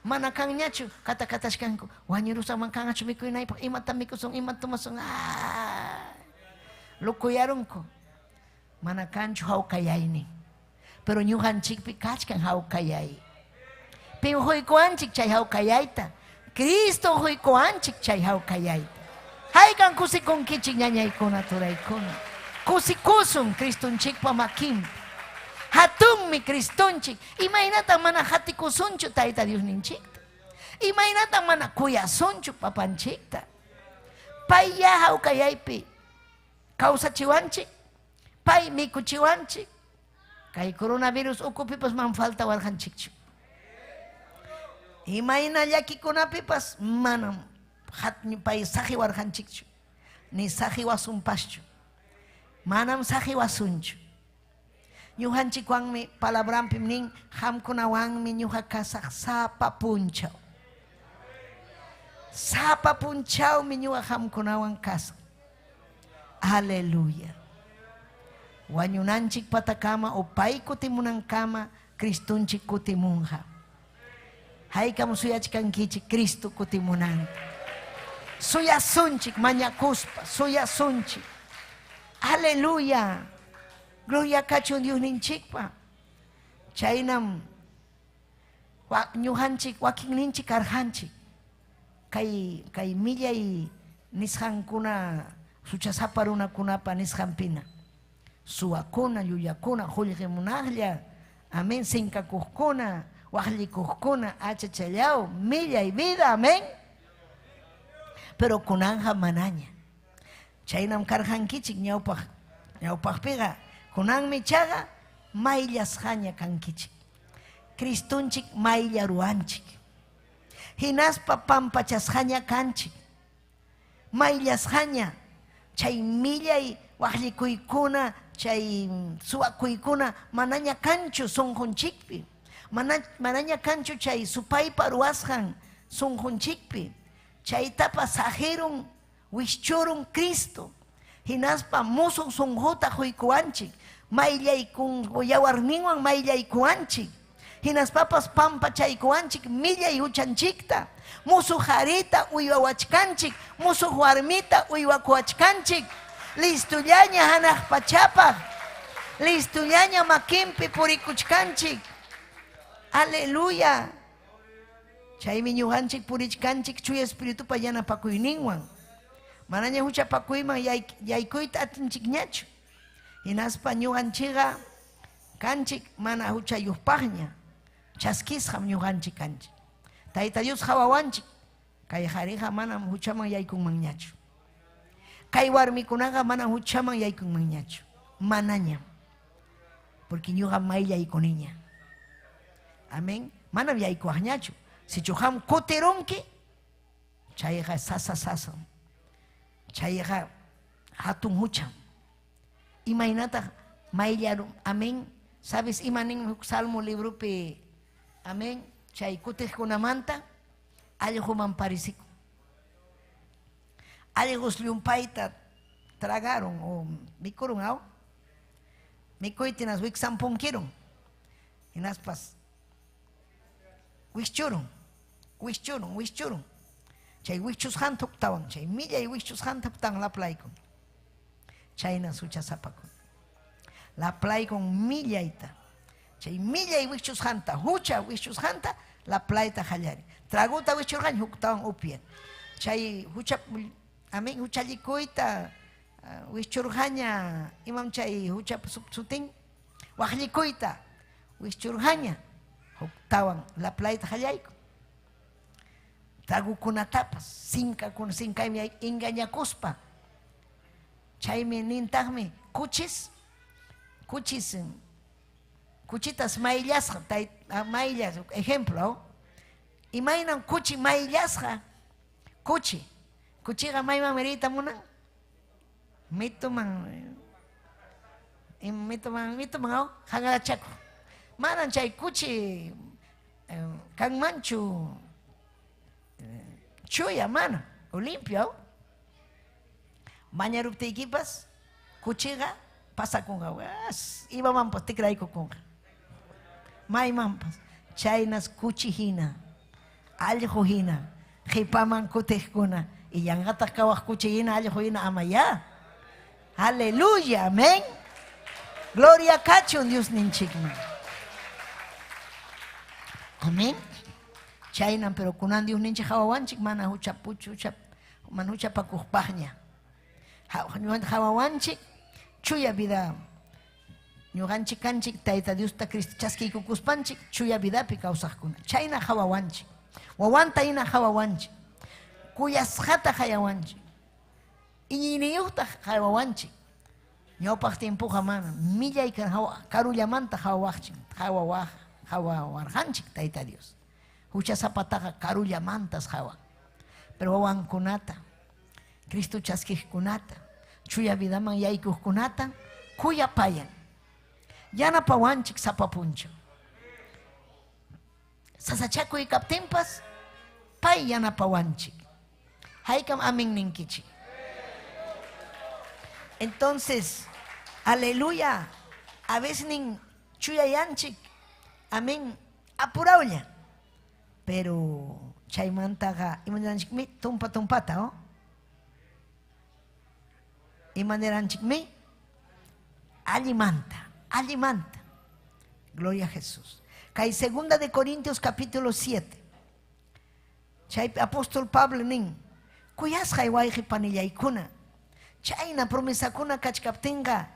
mana kanñachu katakatachkanku. Wañurusaqman kanqachu mikuynaypaq, imata mikusun, imata tomasun. Lokuyarunku. Mana kanchu hawkayaynin. Pero ñuqanchikpi kachkan hawkayay. Pim quykuwanchik chay hawkayayta. Cristo quykuwanchik chay hawkayayta. Haykan kusikunkichik ñañaykuna, turaykuna. Kusikusun Cristonchikpa makinpi. Hatunmi. Kikinmi Cristonchik. Imaynatan mana qatikusunchu Tayta Diosninchikta? Imaynatan mana kuyasunchu papanchikta? Pay ya hawkayaypi kawsachiwanchik, pay mikuchiwanchik. Kay coronavirus ukupipas manam faltawarqanchikchu. Imayna llakikunapipas manam pay saqiwarqanchikchu, ni saqiwasunpaschu. Manam saqiwasunchu. Ñuqanchikwanmi palabranpim nin, qamkunawanmi ñuqa kasaq sapa punchaw. Sapa punchawmi ñuqa qamkunawan kasaq. Aleluya. Wañunanchik patakama o pay kutimunankama Cristonchik kutimunqa. Haykam suyachkankichik Cristo kutimunanta? Suyasunchik mañakuspa, suyasunchik. Aleluya. Gloria kachun Diosninchikpa. Chaynam ñuqanchik wakinninchik karqanchik. Kay kay millay nisqankuna huchasapa runakunapa nisqanpina. Suwakuna, llullakuna, qullqi munaqlla, amén, sinkakuqkuna, waqllikuqkuna, achachallaw, millay vida, amén. Pero kunanqa manaña. Chaynam karqankichik ñawpaq ñawpaqpiqa, kunanmi ichaqa mayllasqaña kankichik. Cristonchik mayllaruwanchik. Hinaspa pampachasqaña kanchik. Mayllasqaña chay millay waqllikuykuna, chay suwakuykuna manaña kanchu sunqunchikpi. Mana, manaña kanchu chay supaypa ruwasqan sunqunchikpi. Chaytapas saqirun, wischurun Cristo. Hinaspa musuq sunquta quykuwanchik, mayllaykun yawarninwan mayllaykuwanchik. Hinaspapas pampachaykuwanchik millay huchanchikta. Musuq qarita uywawachkanchik, musuq warmita uywakuwachkanchik. Listullaña hanaq pachapaq, listullaña makinpi purikuchkanchik. Aleluya. Chaymi ñuqanchik purichkanchik Chuya Espiritupa yanapakuyninwan. Manaña huchapakuyman yaykuyta atinchikñachu. Hinaspa ñuqanchikqa kanchik mana huchayuqpaqña, chaskisqam ñuqanchik kanchik. Tayta Dios qawawanchik, kay qariqa manam huchaman yaykunmanñachu. Kay warmikunaqa manam huchaman yaykunmanñachu. Manañam. Porque ñuqam mayllaykuniña. Amén. Manam yaykuwaqñachu. Sichu qam kutirunki, chayqa sasa sasam. Chayqa hatun hucham. Imaynataq mayllaru, amén. ¿Sabes ima nin huk Salmo libropi? Amén. Chay kutiqkunamanta allquman paresikun. Allqus llumpayta tragaron o mikurun aw. Mikuyta hinas wiksan punkirun. Hinaspas wischurun, wischurun, wischurun. Chay wischusqanta huktawan, chay millay wischusqanta huktawan laplaykun. Chaynas huchasapakun. Laplaykun millayta. Chay millay wischusqanta, hucha wischusqanta laplayta qallarin. Traguta wischurqañ huktawan upyan. Chay hucha, amén, huchallikuyta wischurqaña, imam chay huchapa sutin? Waqllikuyta wischurqaña, huktawan laplayta qallaykun. Tragukunatapas, sinkakuna, sinkaymi engañakuspa. Chaymi nintaqmi, kuchis, kuchis, kuchitas mayllasqa, tay, mayllas, ejemplo, imaynam kuchi mayllasqa, kuchi, kuchiqa maymanmi riyta munan? Mituman, mituman, mituman, aw, hanqarachakuq. Manam chay kuchi kanmanchu chuya, mana, o limpio, aw. Mañaruptiykipas kuchiqa pasakunqa, imamanpas tikraykukunqa, maymanpas. Chaynas kuchi hina, allqu hina, qipaman kutiqkuna, y yanqataq kawaq kuchi hina, allqu hina, ama ya. Aleluya, amén. Gloria kachun Diosninchikman. Amén. Chaynam, pero kunan Diosninchik qawawanchik mana huchapuchu, hucha, mana huchapakuqpaqña. Qawawanchik chuya vida Ñuqanchik kanchik Tayta Diosta Cristo chaskiykukuspanchik chuya vidapi kawsaqkuna. Chayna qawawanchik. Wawanta hina qawawanchik. Kuyasqata qayawanchik. Iñiyniyuqta qawawanchik. Ñawpaq tiempoqa mana millay karullamanta qawawaqchik, qawawaq, qawawarqanchik Tayta Dios. Huchasapataqa karullamantas qawan. Pero wawankunata, Cristo chaskiqkunata, chuya vidaman yaykuqkunata kuyapayan. Yanapawanchik sapa punchaw. Sasachakuy kaptinpas pay yanapawanchik. Haykam amin ninkichik. Entonces, aleluya, a veces nin chuyayanchik, amén, apurawlla. Pero chaymantaqa imananchikmi tumpa tumpata, oh? Imaniranchikmi allimanta, allimanta. Gloria a Jesús. Kay segunda de Corintios capítulo 7. Chaypi apóstol Pablo nin, kuyasqay wayqi panillaykuna, chayna promesakuna kachkaptinqa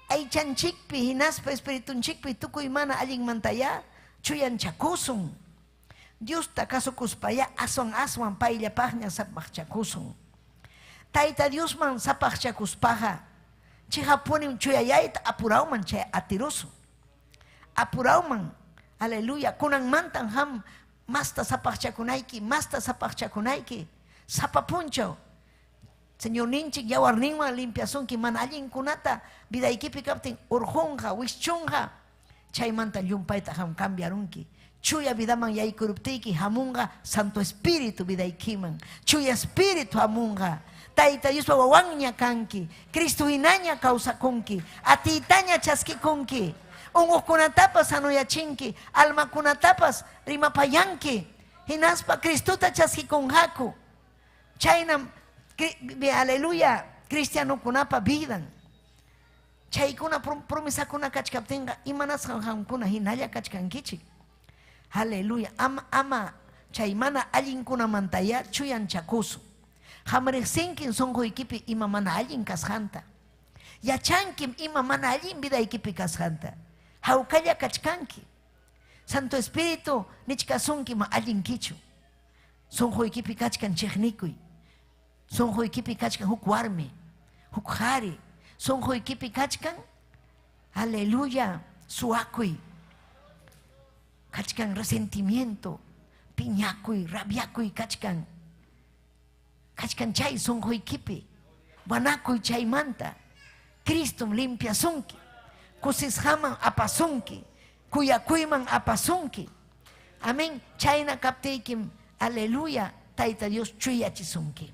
aychanchikpi hinaspa espiritunchikpi tukuy mana allinmantayá chuyanchakusun. Diosta kasukuspayá aswan aswan payllapaqña sapaqchakusun. Tayta Diosman sapaqchakuspaqa chiqappunim chuyayayta apurawman chay atirusun. Apurawman, aleluya, kunanmantan ham masta sapaqchakunayki, masta sapaqchakunayki, sapa punchaw. Señorninchik yawarninwan limpiasunki mana allinkunata vidaykipi kaptin urqunqa, wischunqa, chaymanta llumpayta ham cambiarunki. Chuya vidaman yaykuruptiyki hamunqa Santo Espíritu vidaykiman. Chuya Espíritu hamunqa. Tayta Diospa wawanña kanki. Cristo hinaña kawsakunki. Atiytaña chaskikunki. Unquqkunatapas sanoyachinki. Almakunatapas rimapayanki. Hinaspa Cristota chaskikunqaku. Chaynam, aleluya, cristianokunapa vidan. Chaykuna promesakuna kachkaptinqa, imanasqam qamkuna hinalla kachkankichik? Aleluya. Ama, ama chay mana allinkunamantayá chuyanchakusun. Qam riqsinkim sunquykipi ima mana allin kasqanta. Yachankim ima mana allin vidaykipi kasqanta. Hawkalla kachkanki. Santo Espíritu nichkasunki ma allinkichu. Sunquykipi kachkan chiqnikuy. Sunquykipi kachkan huk warmi, huk qari. Sunquykipi kachkan, aleluya, suwakuy. Kachkan resentimiento, piñakuy, rabiakuy kachkan. Kachkan chay sunquykipi. Wanakuy chaymanta. Cristom limpiasunki. Kusisqaman apasunki. Kuyakuyman apasunki. Amén. Chayna kaptiykim, aleluya, Tayta Dios chuyachisunki.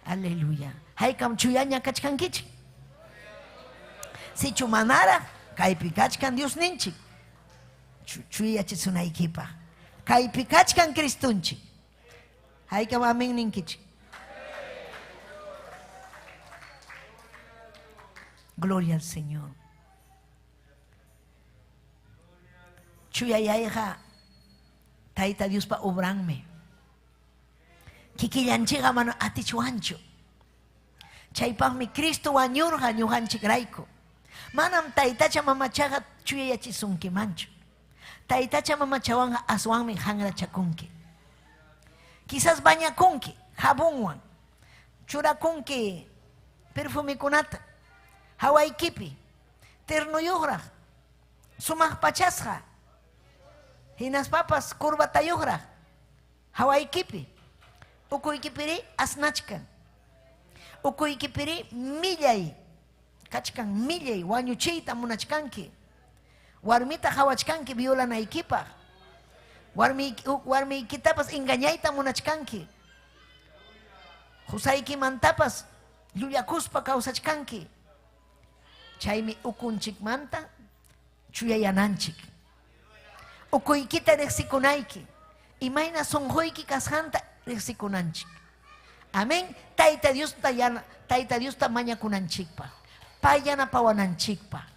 Aleluya. Haykam chuyaña kachkankichik. Sichu manaraq kaypi kachkan Diosninchik chuyachisunaykipaq. Kaypi kachkan Cristonchik. Haykam amén ninkichik. Gloria al Señor. Chuyayayqa Tayta Diospa obranmi. Kikillanchikqa mana atichwanchu. Chaypaqmi Cristo wañurqa ñuqanchikrayku. Manam taytacha mamachaqa chuyayachisunkimanchu. Taytacha mamachawanqa aswanmi hanrachakunki. Quizás bañakunki jabonwan, churakunki perfumekunata, hawaykipi, ternuyuqraq, sumaq pachasqa, hinaspapas curvatayuqraq, hawaykipi, ukuykipiri asnachkan, ukuykipiri millay kachkan, millay wañuchiyta munachkanki, warmita qawachkanki violanaykipaq, warmiykitapas engañayta munachkanki, qusaykimantapas llullakuspa kawsachkanki. Chaymi ukunchikmanta chuyayananchik. Ukuykita riqsikunayki, imayna sunquyki kasqanta riqsikunanchik. Amén. Tayta Diosta Tayta Diosta mañakunanchikpaq, pay yanapawananchikpaq.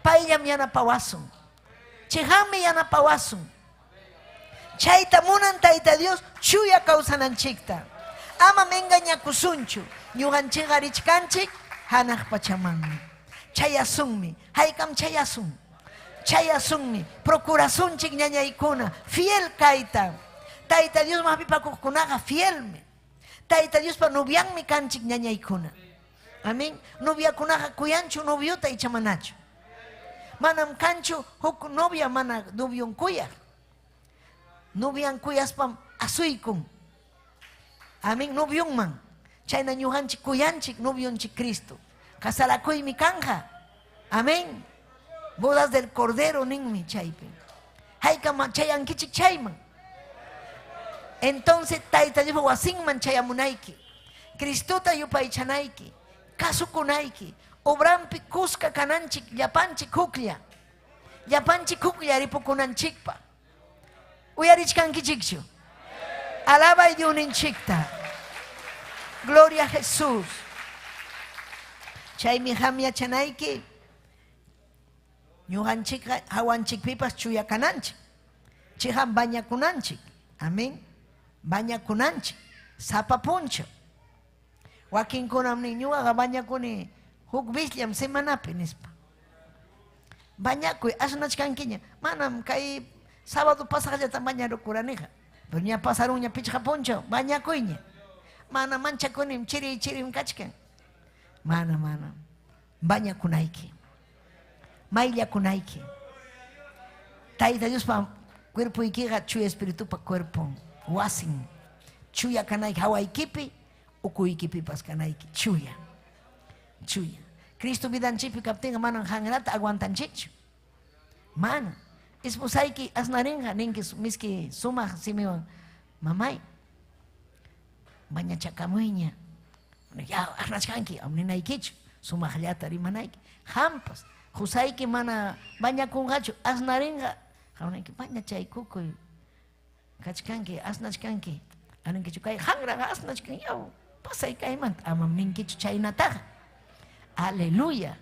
Payllam yanapawasun. Chiqanmi yanapawasun. Chayta munan Tayta Dios chuya kawsananchikta. Amam engañakusunchu. Ñuqanchikqa richkanchik hanaq pachamanmi. Chayasunmi. Haykam chayasun? Chayasunmi. Procurasunchik ñañaykuna fiel kayta. Tayta Diosman hapipakuqkunaqa fielmi. Tayta Diospa novianmi kanchik ñañaykuna. Amén. Noviakunaqa kuyanchu noviota icha manachu? Manam kanchu huk novia mana novion kuyaq. Novian kuyaspam asuykun. Amén. Novionman. Chayna ñuqanchik kuyanchik novionchik Cristo. Casarakuymi kanja. Amén. Bodas del Cordero ninmi chaypi. Haykam chayankichik chayman. Entonces Tayta Diospa wasinman chayamunayki. Cristota yupaychanayki. Kasukunayki. Obrampi kuska kananchik llapanchik huklla. Llapanchik huklla ripukunanchikpa. Uyarichkankichikchu. Alabay Diosninchikta. Gloria a Jesús. Chaymi ham yachanayki. Ñuqanchikqa hawanchikpipas chuya kananchik. Chiqam bañakunanchik. Amén. Bañakunanchik. Sapa punchaw. Wakinkunam nin ñuqaqa bañakuni huk bisllam semanapi nispa. Bañakuy asnachkankiña. Manam kay sábado pasaqllata bañarukuraniqa. Pero ña pasarunña pichqa punchaw, bañakuyña. Mana manchakunim, chiri chirim kachkan. Mana, mana. Bañakunayki. Mayllakunayki. Tayta Diospa cuerpoykiqa chuya espiritupa cuerpon, wasin. Chuya kanayki hawaykipi, ukuykipipas kanayki chuya. Chuya. Cristo vidanchikpi kaptinqa manam hanrata aguantanchikchu. Mana. Esposayki asnarinqa ninki miski sumaq simiwan, mamay, bañachakamuyña. Ya asnachkanki, am ninaykichu, sumaqllata rimanayki. Hampas, qusayki mana bañakunqachu, asnarinqa, qam ninki bañachaykukuy. Kachkanki, asnachkanki. Aninkichu kay hanraqa asnachkan, yaw, pasay kaymanta, amam ninkichu chaynataqa. Aleluya.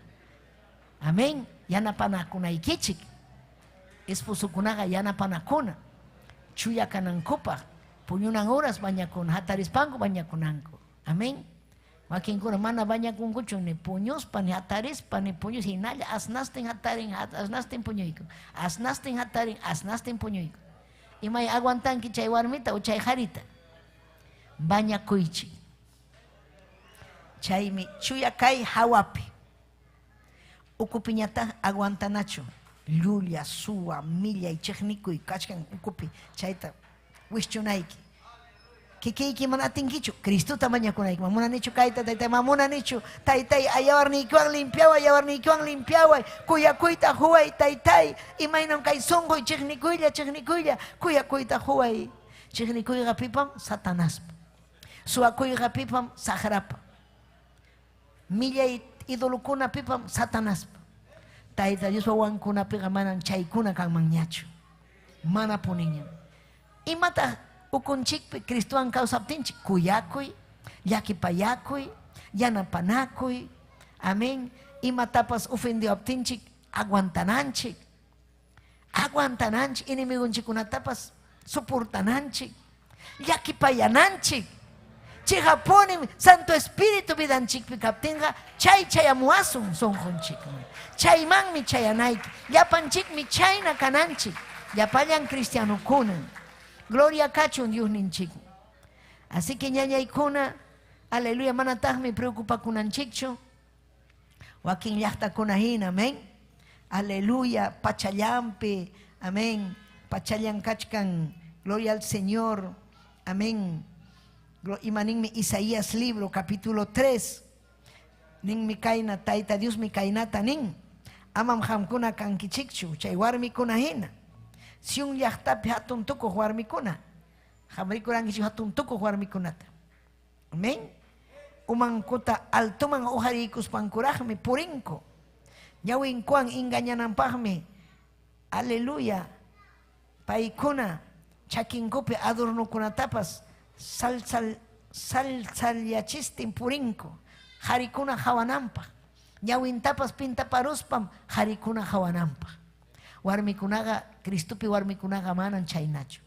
Amén. Yanapanakunaykichik. Esposokunaqa yanapanakuna. Chuya kanankupaq, puñunan horas bañakuna, hatarispanku bañakunanku. Amén. Wakinkuna mana bañakunkuchu ni puñuspa, ni hatarispa, ni puñus, hinalla asnastin hatarin, asnastin puñuyku. Asnastin hatarin, asnastin puñuyku. Imay aguantanki chay warmita o chay harita. Bañakuychik. Chaymi chuya kay hawapi. Ukupiñataq aguantanachu. Llulla, suwa, millay, chiqnikuy kachkan ukupi chayta wischunayki. Kikiyki mana atinkichu, Cristota mañakunayki. Mamunanichu kayta, tayta, mamunanichu. Taytay, ayawarniykiwan limpiaway, ayawarniykiwan limpiaway. Kuyakuyta huway, taytay. Imaynam kay sunquy chiqnikuylla, chiqnikuylla. Kuyakuyta huway. Chiqnikuyqa pipam? Satanaspa. Suwakuyqa pipam? Saqrapa. Millay idolokuna pipam? Satanaspa. Tayta Diospa wawankunapiqa manam chaykuna kanmanñachu. Mana puniñam. Imataq ukunchikpi Cristowan kawsaptinchik? Kuyakuy, llakipayakuy, yanapanakuy. Amén. Imatapas ofendiwaptinchik aguantananchik. Aguantananchik, enemigonchikkunatapas soportananchik, llakipayananchik. Chiqapunim Santo Espíritu vidanchikpi kaptinqa chay chayamuwasun sunqunchikman. Chaymanmi chayanayki. Llapanchikmi chayna kananchik. Llapallan cristianokuna. Gloria kachun Diosninchikman. Así que ñañaykuna, aleluya, manataqmi preocupakunanchikchu. Wakin llaqtakuna hina, amén. Aleluya, pachallampi, amén. Pachallan kachkan, gloria al Señor, amén. Ima ninmi Isaías libro, capítulo 3. Ninmi kayna, Tayta Diosmi kaynata nin. Amam qamkuna kankichikchu, chay warmikuna hina. Sión llaqtapi hatun tukuq warmikuna. Qam rikurankichik hatun tukuq warmikunata. Amén. Umankuta altoman uqariykuspankuraqmi purinku. Ñawinkuwan engañananpaqmi. Aleluya. Paykuna chakinkupi adornokunatapas salsalyachistin purinku. Qarikuna hawananpaq. Ñawintapas pintaparuspam qarikuna hawananpaq. Warmikunaqa, Cristopi warmikunaqa manan chaynachu.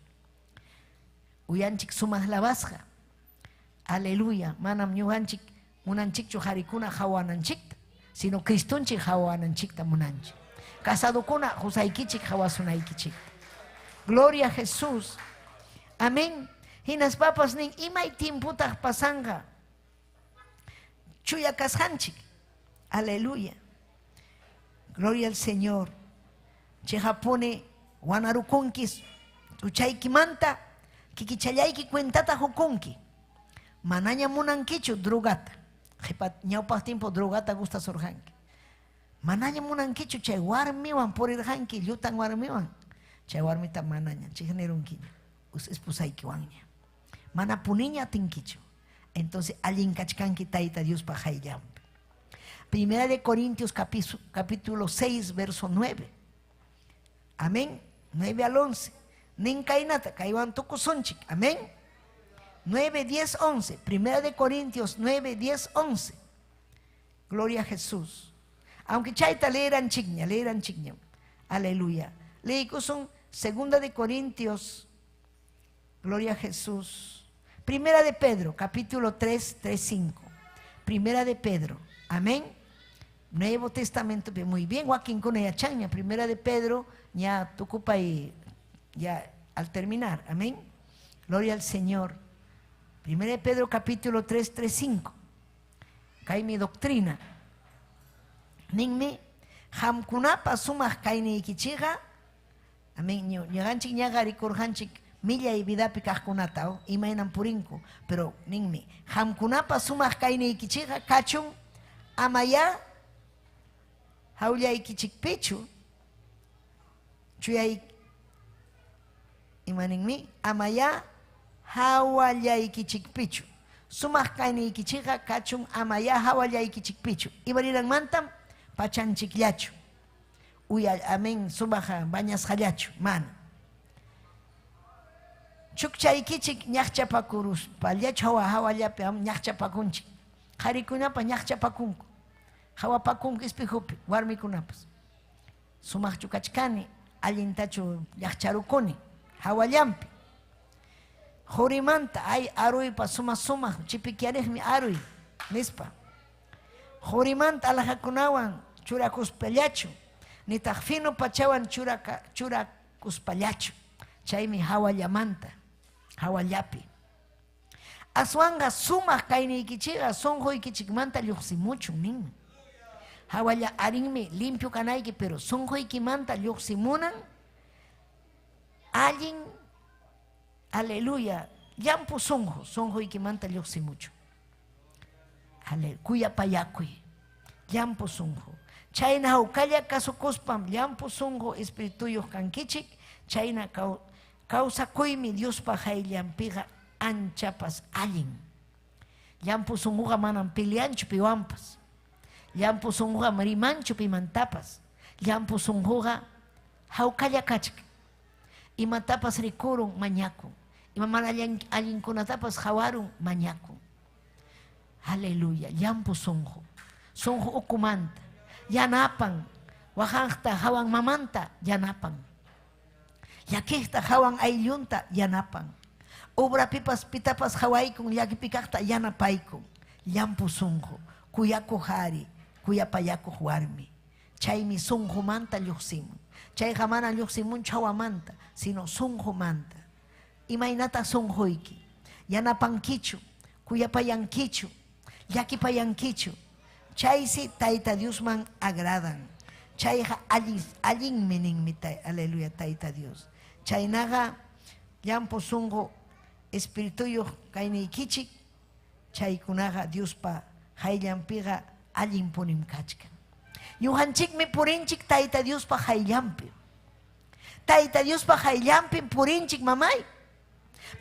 Uyanchik sumaq lavasqa. Aleluya. Manam ñuqanchik munanchikchu qarikuna hawananchikta. Sino Cristonchik hawananchikta munanchik. Casadokuna qusaykichik hawasunaykichikta. Gloria a Jesús. Amén. Hinaspapas nin imay tiempotaq pasanqa chuya kasqanchik. Aleluya. Gloria al Señor. Cheqapuni wanarukunkis huchaykimanta kikichallayki cuentata hukunki. Manaña munankichu drogata. Qhipa ñawpaq tiempo drogata gustasurqanki. Manaña munankichu chay warmiwan purirqanki, llutan warmiwan. Chay warmita manaña chiqnirunkiña, esposaykiwanña. Mana puniña atinkichu. Entonces allin kachkanki Tayta Diospa qayllanpi. Primera de Corintios capítulo 6, verso 9. Amén. 9 al 11. Nin kaynata, kaywan tukusunchik. Amén. 9, 10, 11. Primera de Corintios 9, 10, 11. Gloria a Jesús. Aunque chayta leeran chikña, leeran chikña. Aleluya. Leikusun Segunda de Corintios. Gloria a Jesús. Primera de Pedro, capítulo 3, 3, 5. Primera de Pedro. Amén. Nuevo Testamento, muy bien, Joaquín con chaña. Primera de Pedro, ya tukupa y ya al terminar. Amén. Gloria al Señor. Primera de Pedro, capítulo 3, 3, 5. Kay mi doctrina. Ninmi, qamkunapa sumaq kayniykichikqa, amén, ñuqanchik ñaqa rikurqanchik millay vidapi kaqkunata, oh, imaynam purinku, pero ninmi, qamkunapa sumaq kayniykichikqa kachun amayá hawllaykichikpichu, chuyay ima ninmi, amayá hawallaykichikpichu. Sumaq kayniykichikqa kachun amayá hawallaykichikpichu. Imariranmantam pachanchikllachu. Uya, amén, sumaq bañasqallachu, mana. Chukchaykichik ñaqchapakuruspallachu hawa hawallapi ñaqchapakunchik. Qharikunapa ñaqchapakunku. Hawapakunku espejopi, warmikunapas. Sumaqchu kachkani, allintachu llaqcharukuni, hawallampi. Qurimanta, ay aruypa suma sumaq chipikyariqmi aruy, nispa. Qurimanta alhajakunawan churakuspallachu, nitaq fino pachawan churakuspallachu. Chaymi hawallamanta, hawallapi. Aswanqa sumaq kayniykichikqa sunquykichikmanta lluqsimuchun ninmi. Hawalla arinmi limpio kanayki, pero sunquykimanta lluqsimunan allin, aleluya, llampu sunqu, sunquykimanta lluqsimuchun. Ale, kuyapayakuy, llampu sunqu. Chayna hawkalla kasukuspam llampu sunqu espirituyuq kankichik, chayna kawsakuymi Diospa qayllanpiqa anchapas allin. Llampu sunquqa manam peleanchu piwanpas. Llampu sunquqa rimanchu pimantapas. Llampu sunquqa hawkalla kachkan. Imatapas rikurun mañakun. Ima mana allinkunatapas hawarun mañakun. Aleluya. Llampu sunqu. Sunqu ukumanta. Yanapan. Waqaqta hawan mamanta yanapan. Llakiqta hawan ayllunta yanapan. Obrapipas pitapas hawaykun llakipikaqta yanapaykun. Llampu sunqu. Kuyakuq ari, kuyapayakuq warmi. Chaymi sunqumanta lluqsimun. Chayqa mana lluqsimunchu hawamanta, sino sunqumanta. Imaynataq sunquyki? Yanapankichu, kuyapayankichu, llakipayankichu. Chaysi Tayta Diosman agradan. Chayqa allinmi ninmi, aleluya, Tayta Dios. Chaynaqa llampu sunqu espirituyuq kayniykichik, chaykunaqa Diospa qayllanpiqa allinpunim kachkan. Ñuqanchikmi purinchik Tayta Diospa qayllanpi. Tayta Diospa qayllanpim purinchik, mamay.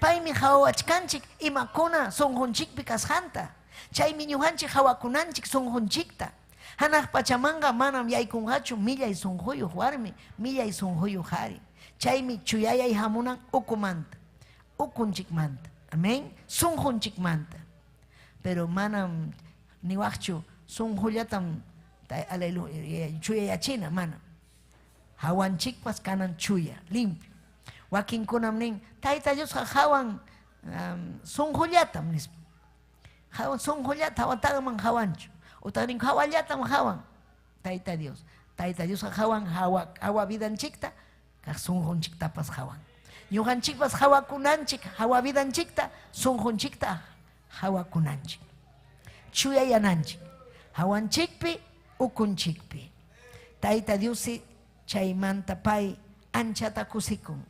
Paymi qawachkanchik imakuna sunqunchikpi kasqanta. Chaymi ñuqanchik qawakunanchik sunqunchikta. Hanaq pachamanqa manam yaykunqachu millay sunquyuq warmi, millay sunquyuq qhari. Chaymi chuyayay hamunan ukumanta, ukunchikmanta. Amén. Sunqunchikmanta. Pero manam niwaqchu sunqullatam aleluya chuyayachina, manam. Hawanchikpas kanan chuya, limpio. Wakinkunam nin, Tayta Diosqa hawan sunqullatam nispa. Hawan sunqullata hawataman hawanchu. Utaq ninku hawallatam hawan Tayta Dios. Tayta Diosqa hawan hawa hawa vidanchikta, kaq sunqunchiktapas hawan. Ñuqanchikpas hawakunanchik hawa vidanchikta, sunqunchikta hawakunanchik. Chuyayananchik. Hawanchikpi, ukunchikpi. Tayta Diossi chaymanta pay anchata kusikun.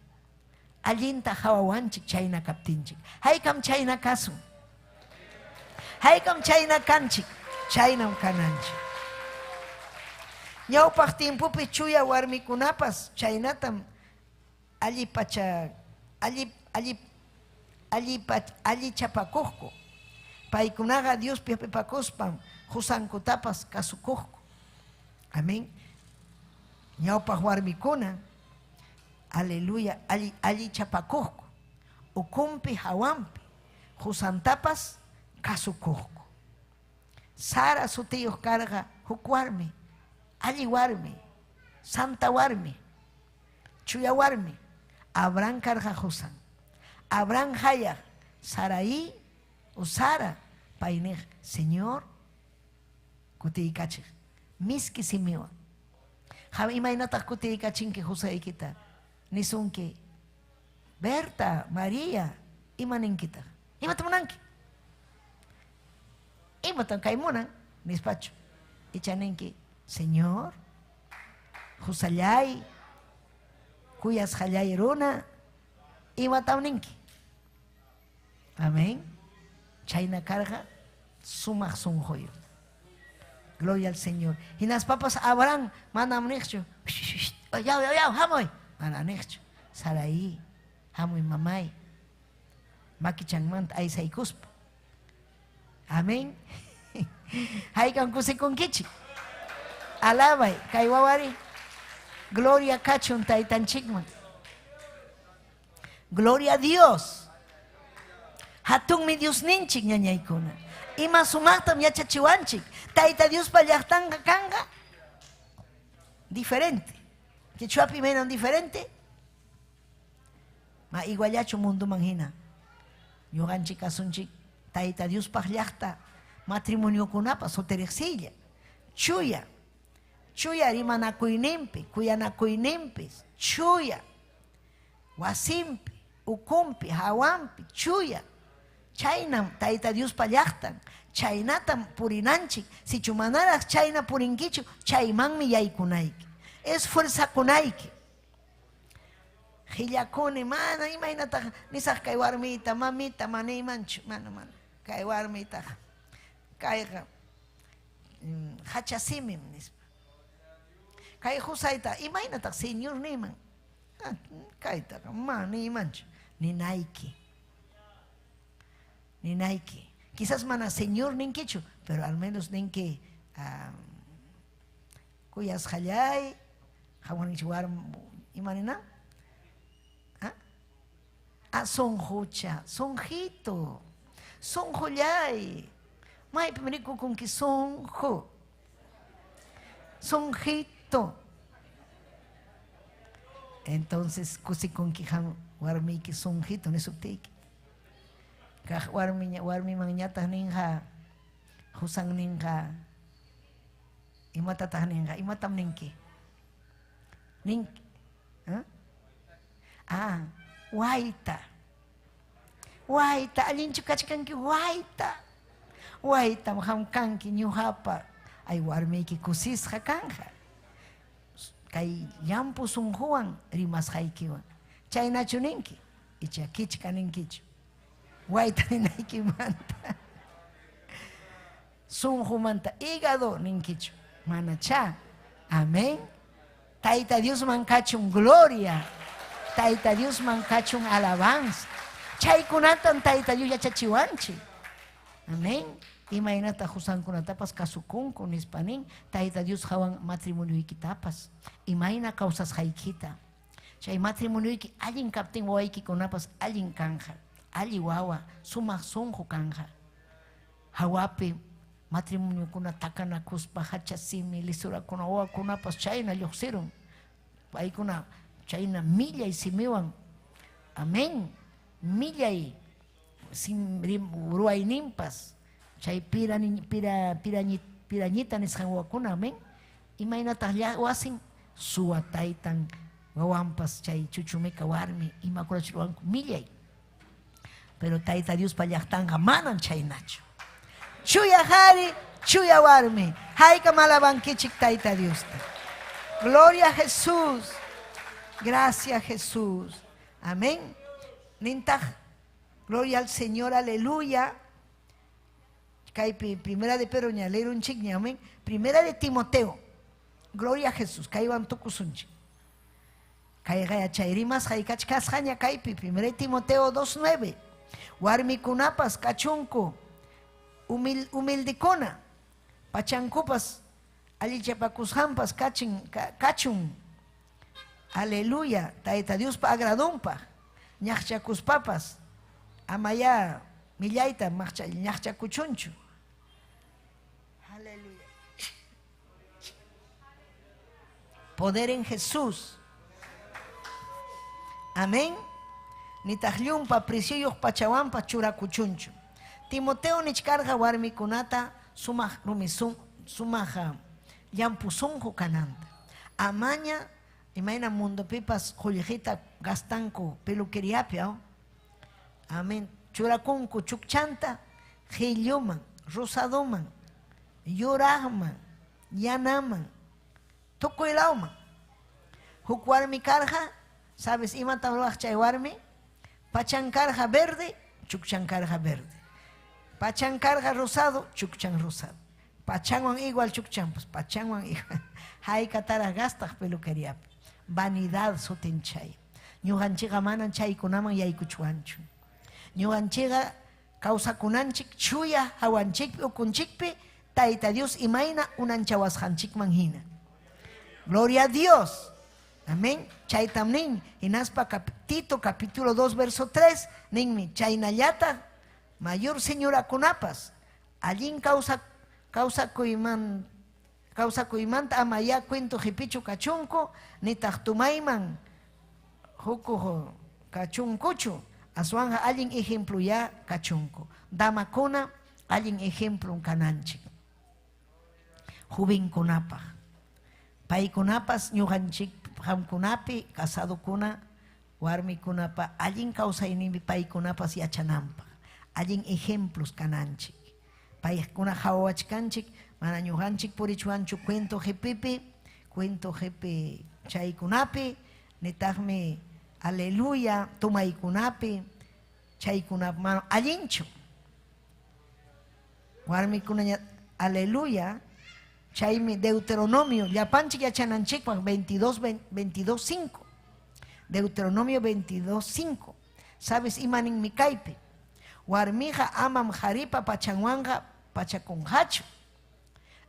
Allinta hawawanchik chayna kaptinchik. Haykam chayna kasun? Haykam chayna kanchik? Chaynam kananchik. Ñawpaq tiempopi chuya warmikunapas chaynatam alli pacha alli alli alli allichapakuqku. Paykunaqa Diospi hapipakuspam qusankutapas kasukuqku. Amén. Ñawpaq warmikuna, aleluya, alli allichapakuqku. Ukunpi hawanpi qusantapas kasukuqku. Sara sutiyuq karqa huk warmi, alli warmi, santa warmi, chuya warmi. Abraham karqa qusan. Abraham hayaq Sarai o Sara, pay niq, Señor, kutiykachiq, miski simiwan. Qam imaynataq kutiykachinki qusaykita? Nisunki, Berta, María, ima ninkitaq? Imata munanki? Imatam kay munan? Nispachu. Icha ninki, Señor, qusallay, kuyasqallay runa, imatam ninki? Amén. Chayna karqa sumaq sunquyuq. Gloria al Señor. Hinaspapas Abraham manam niqchu, yaw, yaw, yaw, hamuy. Mana niqchu. Sarai, hamuy mamay. Makichanmanta aysaykuspa. Amén. Haykam kusikunkichik. Alabay, kay wawari. Gloria kachun taytanchikman. Gloria a Dios. Hatunmi Diosninchik ñañaykuna. Ima sumaqtam yachachiwanchik. Tayta Diospa llaqtanqa kanqa diferente. Quechuapi imaynam diferente? Ma iguallachu munduman hina. Ñuqanchik kasunchik Tayta Diospaq llaqta matrimoniokunapa sutiriqsiylla. Chuya. Chuya rimanakuyninpi, kuyanakuyninpi, chuya. Wasinpi, ukunpi, hawanpi, chuya. Chaynam Tayta Diospa llaqtan. Chaynatam purinanchik. Sichu manaraq chayna purinkichu, chaymanmi yaykunayki. Esfuerzakunayki. Qillakuni, mana imaynataq nisaq kay warmita, mamita, mana imanchu, mana, mana. Kay warmitaqa, kayqa hacha simim, nispa. Kay qusayta, imaynataq señor niyman? Kaytaqa mana niymanchu. Ninayki. Ninayki. Quizás mana señor ninkichu, pero al menos ninki kuyasqallay, qhawaninchik warm ima nina? Ah, ah sunqucha, sunqito, sunqullay. Maypim rikukunki sunqu, sunqito. Entonces kusikunki qam warmiyki sunqito nisuptiyki. Kaq warmiña warmimanñataq ninqa, qusan ninqa, imatataq ninqa? Imatam ninki? Ninki? Ah, wayta. Wayta, allinchu kachkanki wayta. Waytam qam kanki ñuqapa. Ay warmiyki kusisqa kanja. Kay llampu sunquwan rimasqaykiwan. Chaynachu ninki? Icha kichka ninkichu? Wayta ninaykimanta. Sunqumanta hígado ninkichu? Manachá. Amén. Tayta Diosman kachun gloria. Tayta Diosman kachun alabanza. Chaykunatam Tayta Dios yachachiwanchik. Amén. Imaynata qusankunatapas kasukunku nispa nin Tayta Dios hawan matrimonioykitapas. Imayna kawsasqaykita. Chay matrimonioyki allin kaptin wawaykikunapas allin kanja. Alli wawa, sumaq sunqu kanja. Hawapi matrimoniokuna takanakuspa hacha simi lisurakuna wawakunapas chayna lluqsirun. Paykuna chayna millay simiwan. Amén. Millay ruwayninpas chay pira pira pira Pirañita nisqan wawakuna, amén. Imaynataq wasin? Suwa taytan, wawanpas chay chuchumika warmi, imakunachu ruwanku? Millay. Pero Tayta Diospa llaqtanqa manam chaynachu. Chuya qari, chuya warmi. Haykam alabankichik Tayta Diosta. Gloria a Jesús. Gracias Jesús. Amén. Nintaq, gloria al Señor, aleluya. Kaypi primera de Pedro ña leerunchikña, amén. Primera de Timoteo. Gloria a Jesús. Kaywan tukusunchik. Kayqa yachay rimasqay kachkasqaña kaypi. Primera de Timoteo 2.9. Warmikunapas kachunku humildekuna, pachankupas allichapakusqanpas kachin kachun. Aleluya, Tayta Diospa agradonpaq ñaqchakuspapas amayá millayta ñaqchakuchunchu. Aleluya. Poder en Jesús. Amén. Nitaq llumpa precioyuq pachawanpas churakuchunchu. Timoteo nichkarqa warmikunata sumaq rumi sumaq llampu sunqu kananta. Amaña imayna mundopipas qullqita gastanku peluqueriapi, aw? Amén. Churakunku chukchanta qilluman, rosadoman, yuraqman, yanaman, tukuy lawman. Huk warmi karqa, ¿sabes imatam ruwaq chay warmi? Pachan karqa verde, chukchan karqa verde. Pachan karqa rosado, chukchan rosado. Pachanwan igual chukchanpas, pachanwan igual. Haykataraq gastaq peluqueriapi. Vanidad sutin chay. Ñuqanchikqa manam chaykunaman yaykuchwanchu. Ñuqanchikqa kawsakunanchik chuya hawanchikpi ukunchikpi Tayta Dios imayna unanchawasqanchikman hina. Gloria a Dios. Amén. Chaytam nin. Hinaspa Tito capítulo 2 verso 3 ninmi chaynallataq mayor señorakunapas allin kawsakuymanta amayá cuento qipichu kachunku nitaq tumayman hukuq kachunkuchu, aswanqa allin ejemployá kachunku. Damakuna allin ejemplom kananchik jovenkunapaq. Paykunapas ñuqanchik qamkunapi casadokuna warmikunapa allin kawsayninpi paykunapas yachananpaq allin ejemplos kananchik. Paykuna qawawachkanchik mana ñuqanchik purichwanchu cuento qipipi, cuento qipi chaykunapi, nitaqmi aleluya tumaykunapi chaykunapi mana allinchu. Warmikunaña aleluya chaymi Deuteronomio llapanchik yachananchikpaq 22 22 5. Deuteronomio 22 5. ¿Sabes ima ninmi kaypi? Warmiqa amam qaripa pachanwanqa pachakunqachu.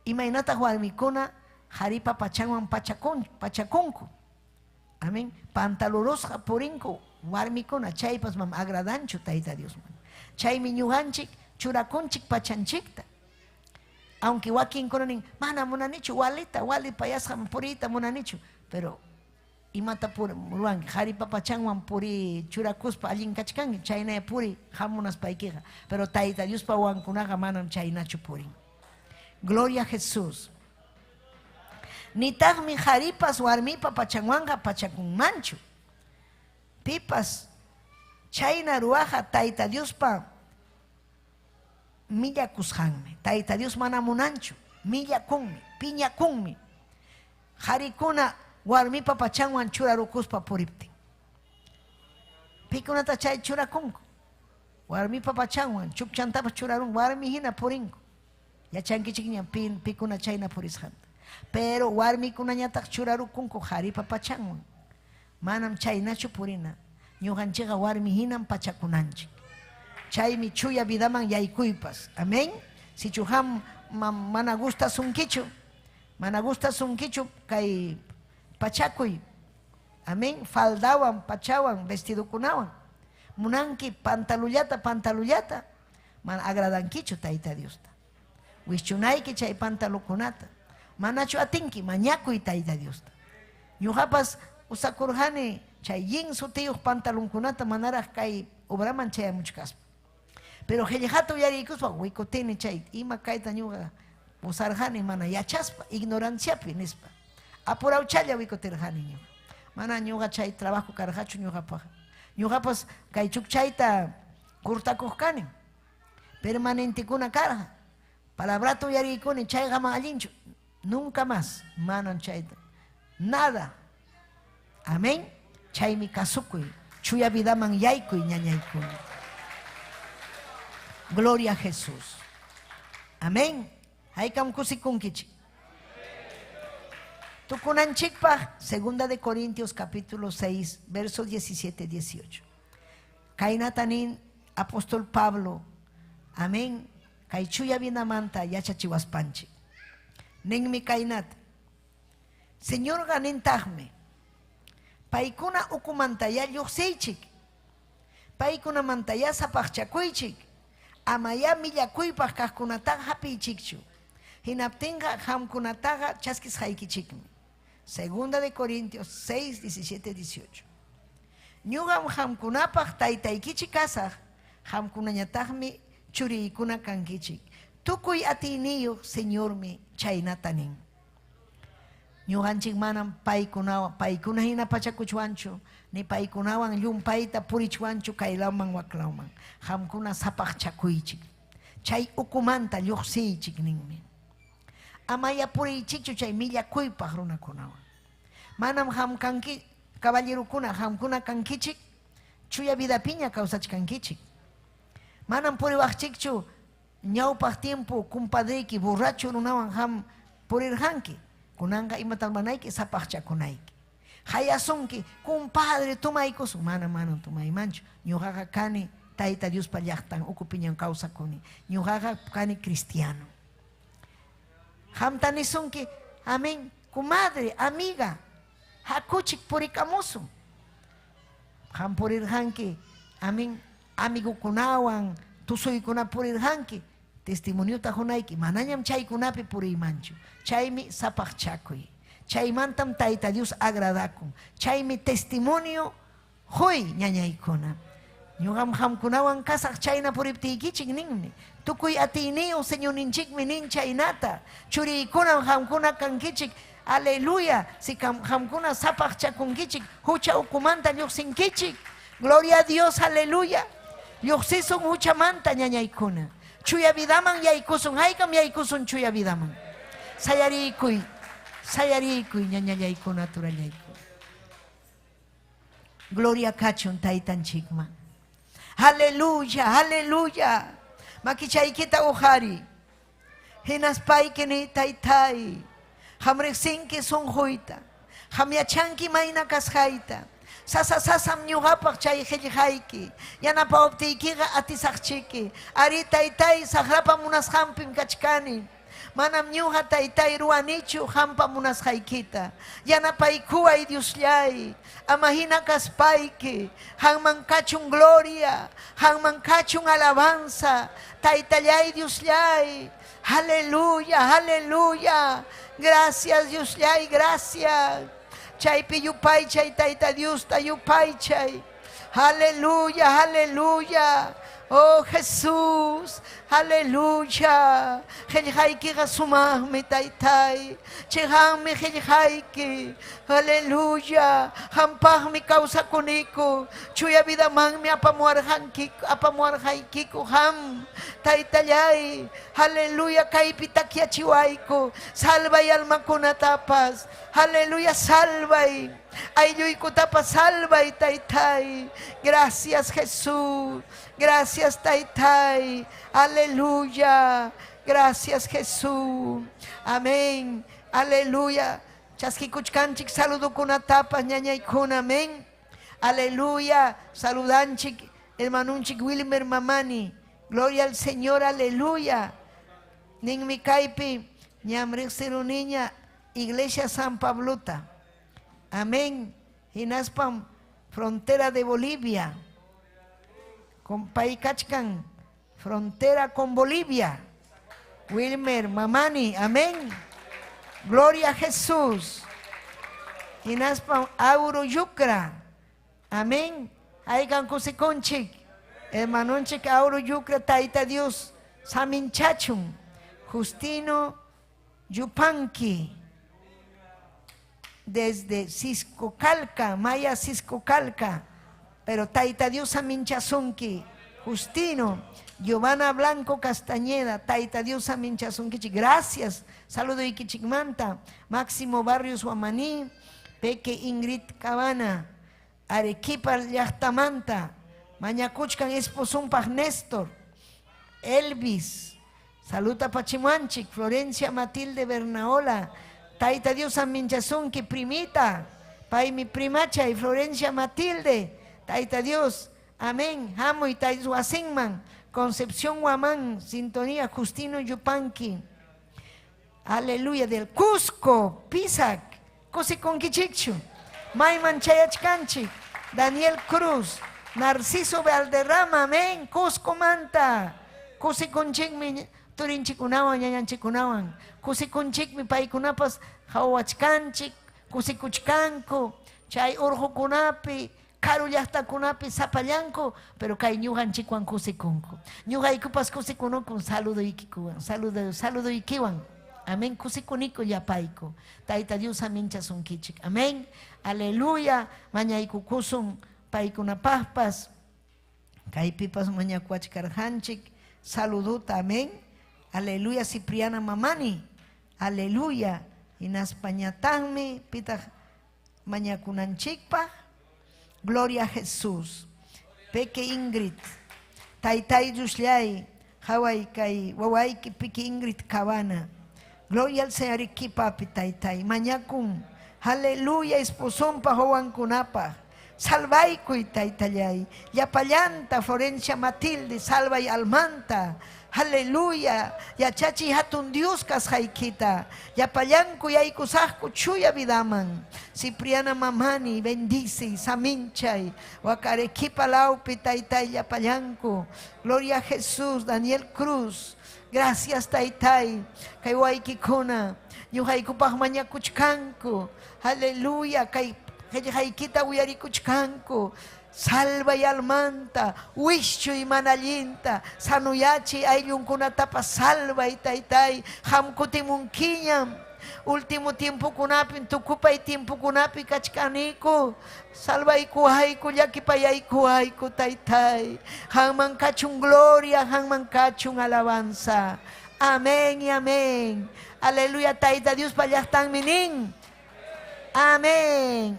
Imaynataq warmikuna qaripa pachanwan pachakunku? Amén. Pantalurusqa purinku warmikuna chaypas mam agradanchu Tayta Diosman. Chaymi ñuqanchik churakunchik pachanchikta. Aunque wakinkuna nin, mana munanichu walita, wali payasqam puriyta munanichu, pero imata ruwanki qaripa pachanwan puri churakuspa allin kachkanki, chaynaya puri hamunaspaykiqa. Pero Tayta Diospa wawankunaqa manam chaynachu purin. Gloria a Jesús. Nitaqmi qaripas warmipa pachanwanqa pachakunmanchu. Pipas chayna ruwaqqa Tayta Diospa millakusqanmi. Tayta Dios mana munanchu, millakunmi, piñakunmi. Qarikuna warmipa pachanwan churarukuspa puriptin. Pikunata chay churakunku? Warmipa pachanwan chukchantapas churarun, warmi hina purinku. Yachankichikñam pikuna chayna purisqanta. Pero warmikunañataq churarukunku qaripa pachanwan. Manam chaynachu purina. Ñuqanchikqa warmi hinam pachakunanchik. Chaymi chuya vidaman yaykuypas. Amén. Sichu qam mana gustasunkichu, mana gustasunkichu kay pachakuy. Amén. Faldawan, pachawan, vestidokunawan. Munanki pantalullata, pantalullata. Mana agradankichu Tayta Diosta. Wischunayki chay pantalukunata. Manachu atinki mañakuy Tayta Diosta. Ñuqapas usakurqani chay yin sutiyuq pantalonkunata manaraq kay obraman chayamuchkaspa. Pero qillqata uyariykuspa wikutini chay ima kayta ñuqa Pusarqani mana yachaspa, ignoranciapi nispa. Apurawchalla wikutirqani ñuqa. Mana ñuqa chay trabajo karqachu ñuqapaq. Ñuqapas kay chukchayta cortakuq kani. Permanentekuna karqa. Palabrata uyariykuni, chayqa mana allinchu. Nunca más, manam chayta. Nada. Amén. Chaymi kasukuy, chuya vidaman yaykuy ñañaykuna. Gloria a Jesús. Amén. Haykam kusikunkichik. Tukunanchikpaq, Segunda de Corintios capítulo 6, versos 17 18. Kaynata nin apóstol Pablo. Amén. Kay chuya vidamanta yachachiwaspanchik. Ninmi kaynata. Señorqa nintaqmi, paykuna ukumantayá lluqsiychik, paykunamantayá sapaqchakuychik, amayá millakuypaq kaqkunataqa hapiychikchu. Hinaptinqa qamkunataqa chaskisqaykichikmi. Segunda de Corintios 6, 17, 18. Ñuqam qamkunapaq taytaykichik kasaq, qamkunañataqmi churiykuna kankichik. Tukuy atiyniyuq Señormi chaynata nin. Ñuqanchik manam paykunawan, paykuna hina pachakuchwanchu, ni paykunawan llumpayta purichwanchu kaylawman waklawman. Qamkuna sapaqchakuychik. Chay ukumanta lluqsiychik ninmi. Amaya puriychikchu chay millakuypaq runakunawan. Manam qam kanki, caballerokuna, qamkuna kankichik, chuya vidapiña kawsachkankichik. Manam puriwaqchikchu ñawpaq tiempo compadreyki borracho runawan qam purirqanki. Kunanqa imatam ruranayki? Sapaqchakunayki. Hayasunki, compadre, tomaykusun. Manam, manam tomaymanchu. Ñuqaqa kani Tayta Diospa llaqtan ukupiñam kawsakuni. Ñuqaqa kani cristiano. Qamta nisunki, amén, comadre, amiga, hakuchik purikamusun. Qam purirqanki, amén, amigukunawan, tusuykuna purirqanki, testimoniota qunayki, manañam chaykunapi puriymanchu. Chaymi sapaqchakuy. Chaymantam Tayta Dios agradakun. Chaymi testimonio quy, ñañaykuna. Ñuqam qamkunawan kasaq chayna puriptiykichik ninmi. Tukuy atiyniyuq Señorninchikmi nin chaynata. Churiykunam qamkuna kankichik. Aleluya. Si qamkuna sapaqchakunkichik, hucha ukumanta lluqsinkichik. Gloria a Dios, aleluya. Lluqsisun huchamanta, ñañaykuna. Chuya vidaman yaykusun. Haykam yaykusun chuya vidaman. Sayariykuy, sayariykuy, ñañallaykuna, turallaykuna. Gloria kachun taytanchikman. Aleluya, aleluya. Makichaykita uqariy. Hinaspayki niy, Taytáy, qam riqsinki sunquyta, qam yachanki mayna kasqayta. Sasa sasam ñuqapaq chay qillqayki. Yanapawaptiykiqa atisaqchiki. Arí, Taytáy, saqrapa munasqanpim kachkani. Manam ñuqa Taytáy ruwanichu qampa munasqaykita. Yanapaykuway, Dioslláy. Ama hina kaspayki, qanman kachun gloria, qanman kachun alabanza. Taytalláy, Dioslláy. Aleluya, aleluya. Gracias, Dioslláy, gracias. Chaypi yupaychay, Tayta Diosta yupaychay. Aleluya, aleluya. Oh Jesús, aleluya. Qillqaykiqa sumaqmi, Taytay. Chiqanmi qillqayki. Aleluya. Qampaqmi kawsakuniku. Chuya vidamanmi apamuwarqankiku, apamuwarqaykiku qam. Taytallay, aleluya, kaypi takyachiwayku. Salvay almakunatapas. Aleluya, salvay. Aylluykutapas salvay, Taytay. Gracias, Jesús. Gracias, Taytay. Aleluya. Gracias, Jesús. Amén. Aleluya. Chaskikuchkanchik saludokunatapas, ñañaykuna. Amén. Aleluya. Saludanchik, hermanunchik Wilmer Mamani. Gloria al Señor. Aleluya. Ninmi kaypi, ñam riqsiruniña Iglesia San Pablota. Amén. Hinaspam frontera de Bolivia. Con paykachkan frontera con Bolivia. Wilmer Mamani. Amén. Gloria a Jesús. Hinaspam Auro Yucra. Amén. Haykan kusikunchik. Hermanunchik Auro Yucra, Tayta Dios, saminchachun. Justino Yupanqui desde Ciscocalca, Maya Ciscocalca, pero Taita Dios aminchasunki, Justino, Giovanna Blanco Castañeda, Taita Dios aminchasunkichik, gracias, saludo ikichikmanta, Máximo Barrios Huamaní, Peque Ingrid Cabana, Arequipa llaqtamanta, mañakuchkan esposunpaq Néstor, Elvis, saluta Pachimuanchik, Florencia Matilde Bernaola, Taita Dios aminchasunki, primita, paymi primacha y Florencia Matilde, Taita Dios, amén, hamuy Taita wasinman, Concepción Huamán, Sintonía, Justino Yupanqui, aleluya, del Cusco, Pisac, Kusikunkichikchu, Mayman chayachkanchik, Daniel Cruz, Narciso Valderrama, amén, Cusco Manta, kusikunchikmi turinchikunawan, ñañanchikunawan, kusikunchikmi paykunapas hawachkanchik, kusikuchkanku, chay urqukunapi, karu llaqtakunapi sapallanku, pero kay ñuqanchikwan kusikunku. Ñuqaykupas kusikunukun saludoykikuwan, saludo, saludoykiwan. Amén, kusikuniku llapayku. Tayta Dios aminchasunkichik. Amén. Aleluya. Mañaykukusun paykunapaqpas. Kaypipas mañakuwachkarqanchik. Saluduta, amén. Aleluya, Cipriana Mamani. Aleluya. Hinaspañataqmi pitaq mañakunanchikpaq. Gloria a Jesús. Peque Ingrid. Taytay Diosllay. Haway kay wawayki Peque Ingrid Cabana. Gloria al Señor papi taytay. Mañakun. Aleluya, esposonpa wawankunapaq. Salvaykuy taytallay. Llapallanta Florencia Matilde, salvay almanta. Aleluya. Yachachiy hatun Dios kasqaykita. Llapallanku yaykusaqku chuya vidaman. Cipriana Mamani, bendice, saminchay. Wakarequipa laupi taytay llapallanku. Gloria a Jesús, Daniel Cruz. Gracias taytay. Kay waykikuna. Ñuqaykupaq mañakuchkanku. Aleluya. Kay qillqaykita uyarikuchkanku. Salvay almanta, wischuy mana allinta, sanuyachiy ayllunkunatapas salvay taytay, qam kutimunkiñam. Último tiempokunapim, tukupay tiempokunapi kachkaniku. Salvaykuwayku, llakipayaykuwayku taytay. Qamman kachun gloria, qamman kachun alabanza. Amén y amén. Aleluya, Tayta Diospa llaqtanmi nin. Amén.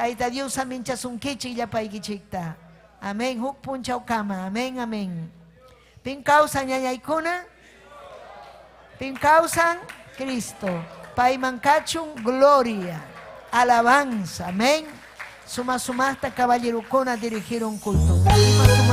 Tayta Dios aminchasunkichik llapaykichikta. Amén. Huk punchawkama. Amén, amén. Pin kawsan ñañaykuna? Pin kawsan Cristo. Payman kachun gloria, alabanza. Amén. Suma sumaqta caballerukuna dirigir un culto. Ima